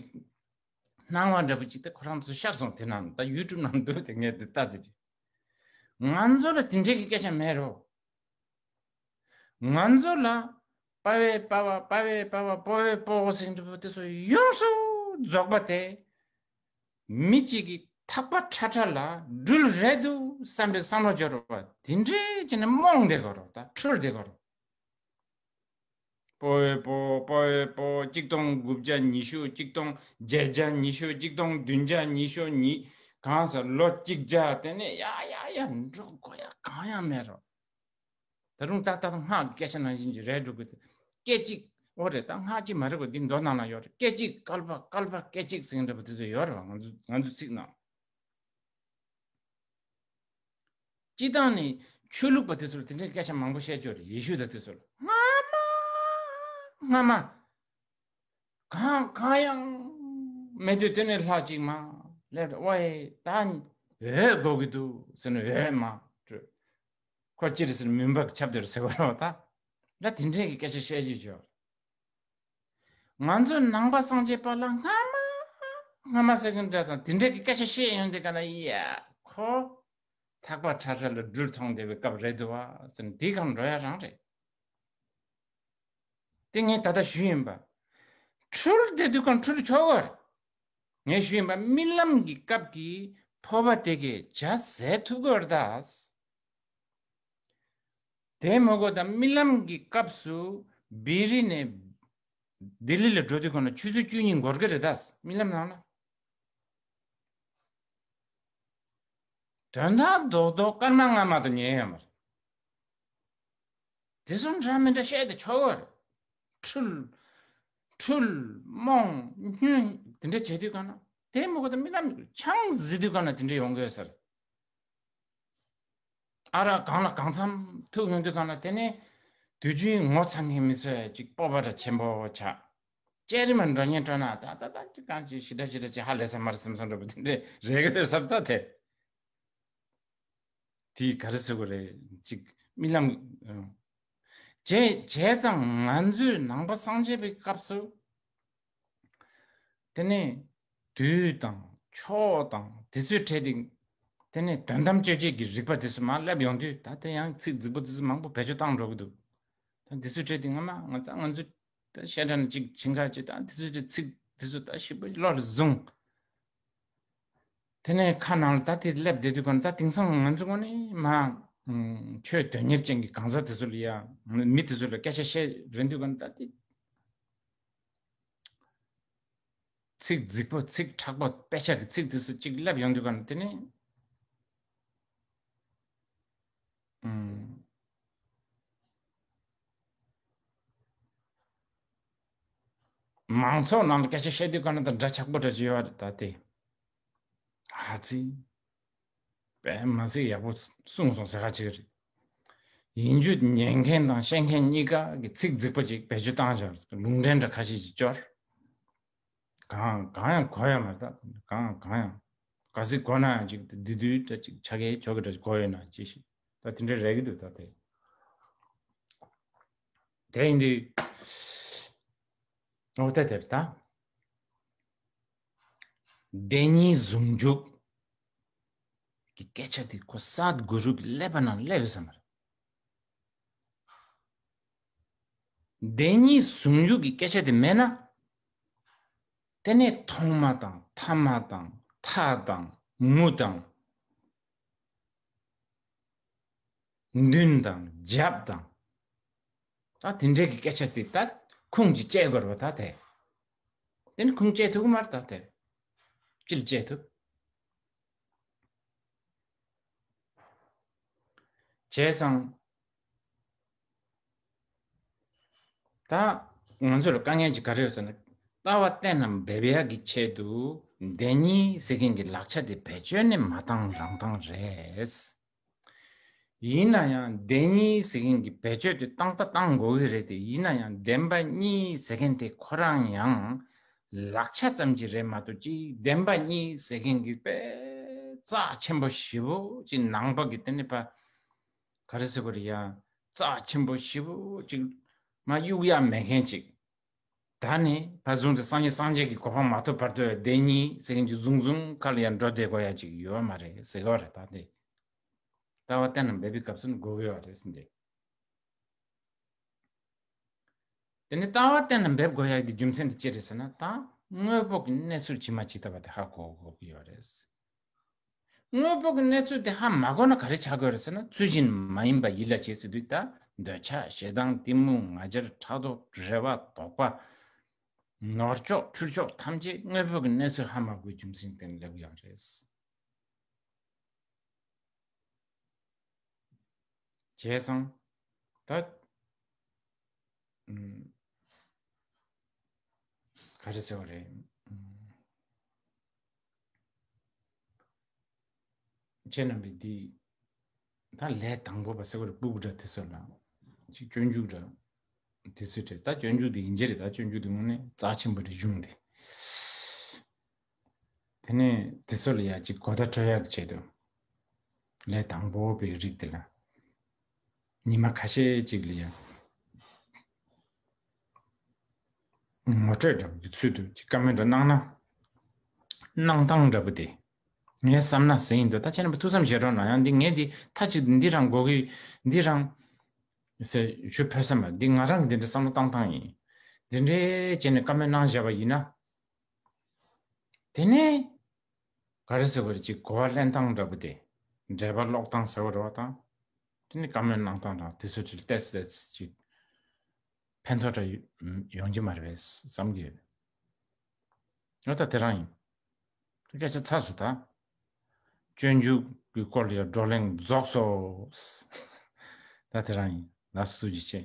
སྣང་བ་འདྲ་པོ་ཅིག་དེ་ཁོ་རང་ཚོ་ཤར་སོང་། དེ་ནང་ད་ཡུ་ཊུབ་ནང་འདུག་དེ་ངས་དེ་ལྟ་དེ་རེད། ང་ཚོ་ལ་དེ་འདྲའི་གི་སྐད་ཆ་མེད་རོ། ང་ཚོ་ལ་པ་བའི་པ་བ་པ་བའི་པ་བ་པོ་བའི་པོ་ཟེར་འདྲ་པོ་དེ་ཚོ་ཡོངས་སུ་རྫོགས་པ་དེ། མི་གཅིག་གིས་ཐག་པ་ཁྲ་ཁྲ་ལ་སྦྲུལ་རེད་འདུག་བསམ་པའི་བསམ་བློ་འབྱོར་བ་དེ་འདྲའི་བྱས་ནས་རྨོངས་བསྡད་དགོས་རོགས། ད་འཁྲུལ་བསྡད་དགོས་རོགས། པོ་ཨེ་པོ། པོ་ཨེ་པོ། གཅིག་སྟོང་དགུ་བརྒྱ་ཉི་ཤུ། གཅིག་སྟོང་བརྒྱད་བརྒྱ་ཉི་ཤུ། གཅིག་སྟོང་བདུན་བརྒྱ་ཉི་ཤུ་ཉིས། གང་ཟེར་ལོ་གཅིག་བརྒྱ་དེ་ནས་ཡ་ཡ་ཡ་འགྲོ་དགོས་ཡ་གང་ཡང་མེད་རོགས། ད་རུང་ད་ལྟ་སྔགས་ཀྱི་སྐད་ཆ་ནང་བཞིན་གྱི་རེད་འགྲོ་དགོས་ཏེ། སྐད་ཅིག་འོ་རེད། ད་སྔགས་ཅིག་མ་རེད་གོ། འདི་མདོ་ནང་ལ་ཡོད་རེད། སྐད་ཅིག་བསྐལ་པ་བསྐལ་པ་སྐད་ཅིག་ཟེར་མཁན་འདྲ་པོ་དེ་ཚོ་ཡོད་རེད་བ། ང་ཚོ་ང་ཚོ་ཚིག་ནང་། སྤྱི་བཏང་ནས་ཆོས་ལུགས་པ་དེ་ཚོ་ལ་དེ་འདྲའི་སྐད་ཆ་མང་པོ་བཤད་ཀྱི་ཡོད་རེད། ཡེ་ཤུ་དང་དེ་ཚོ་ལ་སྔ་མ་སྔ་མ། གང་གང་ཡང་མེད་དུས་དེ་ནས་ལྷ་གཅིག་མར་སླེབས། ཝའི་ད་འོད་དགོས་ཀྱི་འདུག་ཟེར་ནས་འོད་མར་སྤྲོས། ཁོ་ཅི་རེད་ཟེར་ན་མུན་པ་གི་ཁྱབ་བརྡལ་ཟེར་བ་རེད་བ། ད་ད་དེ་འདྲའི་གི་སྐད་ཆ་བཤད་ཀྱི་ཡོད། ང་ཚོ་ནང་པ་སངས་རྒྱས་པ་ལ་སྔ་མ་ སྔ་མ་ཟེར་མཁན་འདྲ་དང་དེ་འདྲ་གི་སྐད་ཆ་བཤད་ཡོང་དུས་ག་ན་ཡ་ཁོ་ཐག་པ་ཁྲ་ཁྲ་ལ་སྦྲུལ་མཐོང་བསྡད་པའི་སྐབས་རེད་འདུག་བ་ཟེར་ནས་དེའི་སྒང་འགྲོ་ཡ་རང་རེད། དེ་ངས་ད་ལྟ་ཞུས་ཡིན་པ། འཁྲུལ་བསྡད་དུས་གང་འཁྲུལ་ཆོག་གི་རེད། ངས་ཞུས་ཡིན་པ་རྨི་ལམ་གྱི་སྐབས་ཀྱི་འཕོ་བ་དེ་གས་བྱ་ཟད་ཐུབ་ཀྱི་རེད་ད། དེ་མ་གོ་ད་རྨི་ལམ་གྱི་སྐབས་སུ་བེ་རི་ནས་ལྡི་ལི་ལ་འགྲོ་དུས་གང་ན་ཆུ་ཚོད་བཅུ་གཉིས་འགོར་གྱི་རེད་ད། རྨི་ལམ་ནང་ལ། དོན་དག་རྡོག་རྡོག་སྐར་མ་ལྔ་མ་གཏོགས་ཉན་ཡོད་མ་རེད། དེ་ཚོ་འདྲ་མི་འདྲ་བཤད་དེ་ཆོག་གི་རེད། འཁྲུལ། འཁྲུལ། རྨོངས། སྨྱོན། དེ་འདྲ་བྱེད་དུས་གང་ན་དེ་མ་གོ་ད་རྨི་ལམ་ཆང་བཟི་དུས་གང་ན་དེ་འདྲ་ཡོང་གི་ཡོད་ས་རེད། ཨ་རག་གང་ལ་གང་འཚམ་ཐུག་ཡོང་དུས་གང་ན་དེ་ནས་དུས་རྒྱུན་ངོ་ཚ་མཁན་མི་ཚོས་ཅིག་སྤོབས་པ་འདྲ་ཆེན་པོ་ཆགས། ཅེ་རི་མ་འགྲོ་ཉེན་སྤྲོ་ན་ད་ད་ད་ཅིག་གང་ཅིག་ཞི་དྲག་ཞི་དྲག་ཅིག་ཧ་ལས་ས་མ་རེད་བསམ་བསམ་འདྲ་པོ་དེ་འདྲས་རེ་གི་ཡོད་ས་རེད་ད་དེ། དེས་ག་རེ་ཟེར་དགོས་རེད་ཅིག་རྨི་ལམ། བྱས་བྱས་ཙང་ང་ཚོས་ནང་པ་སངས་རྒྱས་པའི་སྐབས་སུ། དེ་ནས་དུས་དང་ཕྱོགས་དང་དེ་ཚོའི་གྲས་དེ། དེ་ནས་དོན་དམ་དཔྱོད་བྱེད་ཀྱི་རིག་པ་དེ་ཚོ་མར་སླེབས་ཡོང་དུས་ད་དེ་ཡང་ཚིག་རྫིག་པོ་དེ་ཚོ་མང་པོ་བེད་སྤྱོད་བཏང་འགྲོ་གི་འདུག་ད་དེ་ཚོའི་གྲས་དེ་སྔ་མ་ང་ཚ་ང་ཚོ་ད་བཤད་གྲྭ་ནས་ཅིག་ཕྱིན་ཁ་ཅིག་ད་དེ་ཚོའི་གྲས་ཚིག་དེ་ཚོ་ད་ཞིབ་པོ་བློ་ལ་བཟུང་། དེ་ནས་ཁ་ནང་ལ་ད་དེ་སླེབས་བསྡད་དུས་ག་ནས་ད་དེང་སང་ང་ཚོ་ངོས་ནས་མ། ཆོས་དོན་གཉེར་ཅན་གྱི་གང་ཟག་དེ་ཚོ་ལ་ཡ། མི་དེ་ཚོ་ལ་སྐད་ཆ་བཤད་རན་དུས་ག་ནས་ད་དེ། ཚིག་རྫིག་པོ་ཚིག་མཁྲེགས་པོ་དཔེ་ཆ་གི་ཚིག་དེ་ཚོ་གཅིག་སླེབས་ཡོང་དུས་ག་ནས་དེ་ནས། ཨུམ། མང་ཚོགས་ནང་ལ་སྐད་ཆ་བཤད་དུས་ག་ནས་ད་འདྲ་ཆགས་པོ་འདྲ་ཅིག་ཡོད་རེད་ད་དེ། ཨ་ཙི། དཔེ་མ་སྲིད་ཡག་པོ་གསུངས་སོང་ཟེར་ཁ་ཅིག་རེད། ཡིན་རྒྱུ་ཉན་མཁན་དང་བཤད་མཁན་གཉིས་ཀ་གི་ཚིག་རྫིག་པོ་ཅིག་བེད་སྤྱོད་བཏང་བཞག་ལུང་འདྲེན་འདྲ་ཁ་ཤས་ཅིག་སྐྱོར། གང་གང་ཡང་གོ་ཡ་མ་རེད་ད། གང་གང་ཡང་ག་ཚིག་གོ་ན་ཡང་ཅིག་དེ་བསྡུས་བསྡུས་འདྲ་ཅིག་ཆ་གའི་ཆོ་ག་འདྲ་ཅིག་གོ་ཡོད་ན་ཅི་ཞིག་ད་དེ་འདྲ་རེད་གི་འདུག་ད་དེ། དེ་ཡིན་དུས། འོ་ད་དེར་ད། བདེན་གཉིས་ཟུང་འཇུག་གི་སྐད་ཆ་དེ་ཁོ་སད་གུ་རུ་གི་ཀླད་པ་ནང་སླེབས་ཡོད་ས་མ་རེད། བདེན་གཉིས་ཟུང་འཇུག་གི་སྐད་ཆ་དེ་མེད་ན། དེ་ནས་ཐོག་མ་དང་ཐ་མ་དང་མཐའ་དང་མུ་དང་། མདུན་དང་རྒྱབ་དང་། ད་དེ་འདྲའི་གི་སྐད་ཆ་དེ་ད་ཁུངས་ཀྱིས་བཅད་དགོས་རེད་པ་ད་དེ། དེ་ནི་ཁུངས་བཅད་ཐུབ་ཀྱི་མ་རེད་ད་དེ། ཅི་ལ་བཅད་ཐུབ། བྱས་ཙང་། ད་ང་ཚོ་ལ་དཀའ་ངལ་ཅིག་ག་རེ་ཡོད་ཟེར་ན། ལྟ་བ་གཏན་ལ་འབེབས་ཡག་གི་ཆེད་དུ་བདེན་གཉིས་ཟེར་མཁན་གྱི་ལག་ཆ་དེ་བེད་སྤྱོད་ནི་མ་བཏང་རང་བཏང་རེད། ཡིན་ན་ཡང་བདེན་གཉིས་ཟེར་མཁན་གྱི་བེད་སྤྱོད་དེ་བཏང་ད་བཏང་དགོས་ཀྱི་རེད་དེ། ཡིན་ན་ཡང་བདེན་པ་གཉིས་ཟེར་མཁན་དེ་ཁོ་རང་ཡང་ལག་ཆ་ཙམ་གྱི་རེད་མ་གཏོགས་ཅིག་བདེན་པ་གཉིས་ཟེར་མཁན་གྱི་དཔེ་རྩ་ཆེན་པོ་ཞེ་པོ་ཅིག་ནང་པ་གི་དེ་ནི་ཕ། ག་རེ་ཟེར་དགོས་རེད་ཡ། རྩ་ཆེན་པོ་ཞེ་པོ་ཅིག་མ་གཡུག་ཡ་མེད་མཁན་ཅིག་ད་ནི་ཕར་བཟུང་སྟེ་སངས་རྒྱས་སངས་རྒྱས་ཀྱི་གོ་འཕང་མ་ཐོབ་བར་དུ་བདེན་གཉིས་ཟེར་མཁན་གྱི་བཟུང་བཟུང་ཁ་ལ་ཡང་འགྲོ་བསྡད་དགོས་ཡ་ཅིག་ཡོད་མ་རེད་ཟེར་གི་བ་རེད་ད་དེ། ལྟ་བ་གཏན་ལ་འབེབས་པའི་སྐབས་སུ་ནི་དགོས་ཀྱི་ཡོད་རེད་ཟེར་འདི། དེ་ནི་ལྟ་བ་གཏན་ལ་འབེབས་དགོས་ཡ་གི་རྒྱུ་མཚན་དེ་ཅི་རེད་ཟེར་ན། ད་དངོས་པོ་གི་གནས་ཚུལ་ཇི་མ་ཇི་ལྟ་བ་དེ་ཧ་གོ་དགོས་ཀྱི་ཡོད་རེད། དངོས་པོ་གི་གནས་ཚུལ་དེ་ཧ་མ་གོ་ན་ག་རེ་ཆགས་དགོས་རེད་ཟེར་ན། ཚུལ་བཞིན་མ་ཡིན་པ་ཡིད་ལ་བྱེད་ཟེར་དུས་ད་འདོད་ཆགས་ཞེ་སྡང་གཏི་མུག་ང་རྒྱལ་ཕྲག་དོག་རེ་བ་དོགས་པ་ནོར་ཕྱོགས་འཁྲུལ་ཕྱོགས་ཐམས་ཅད་དངོས་པོ་གི་གནས་ཚུལ་ཧ་མ་གོ་བའི་རྒྱུ་མཚན་དེ་ནི་སླེབས་ཀྱི་ཡོད་རེད། བྱས་ཙང་ད། ཨུམ། ག་རེ་ཟེར་བ་རེད། ཨུམ། ཁྱེད་རྣམ་པས་འདི། ད་ལས་དང་པོ་པ་ཟེར་བ་རེད། སྤུ་གུ་འདྲ་དེ་ཚོ་ལ་ཅིག་སྤྱོད་འཇུག་འདྲ་དེ་ཚོའི་གྲས། ད་སྤྱོད་འཇུག་འདི་ཡིན་གྱི་རེད། ད་སྤྱོད་འཇུག་འདི་དངོས་གནས་རྩ་ཆེན་པོ་རེད་གཞུང་འདི། དེ་ནས་དེ་ཚོ་ལ་ཡ་ཅིག་གོ་བརྡ་འཕྲོད་ཡག་གི་ཆེད་དུ། ལས་དང་པོ་པའི་རིགས་དེ་ལ། ཉི་མ་ཁ་ཤས་ཅིག་ལ་ཡ། ངོ་སྤྲོད་འདྲ་བོ་གི་ཚུལ་དུ་ཅིག་བཀའ་མོལ་འདྲ་གནང་ན། གནང་སྟངས་འདྲ་པོ་དེ། ངས་བསམ་ན་ཟེར་ཡིན་འདུག་ད་ཁྱེད་རྣམ་པ་ཐུགས་བསམ་བཞེས་རོགས་གནང་། ཡང་འདི་ངས་འདི་མཐའ་གཅིག་ཏུ་འདི་རང་དགོས་ཀྱི་འདི་རང་ཟེར་ཞུ་ཕོད་ས་མ་རེད། འདི་ང་རང་གི་འདི་འདྲ་བསམ་བློ་བཏང་སྟངས་ཡིན། འདི་འདྲའི་བྱས་ནས་བཀའ་མོལ་གནང་བཞག་པ་ཡིན་ན། དེ་ནས་ག་རེ་ཟེར་དགོས་རེད། ཅིག་གོ་བ་ལེན་སྟངས་འདྲ་པོ་དེ། འགྲེལ་པ་ཀློག་སྟངས་ཟེར་བ་རེད་པ་དང་། དེ་ནས་བཀའ་མོལ་གནང་སྟངས་དང་དེ་ཚོ་ཅིག་ཏོག་ཙམ་ཅིག་ཕན་ཐོགས་འདྲ་ཡོང་གི་མ་རེད་པས་བསམ་གྱི་ཡོད། འོ་ད་དེ་རང་ཡིན། སྐད་ཆ་ཚར་སོང་ད། སྤྱོད་འཇུག་གི་སྐོར་ལ་ཡང་བགྲོ་གླེང་རྫོགས་སོ། ད་དེ་རང་ཡིན། ལགས་སོ། ཐུགས་རྗེ་ཆེ།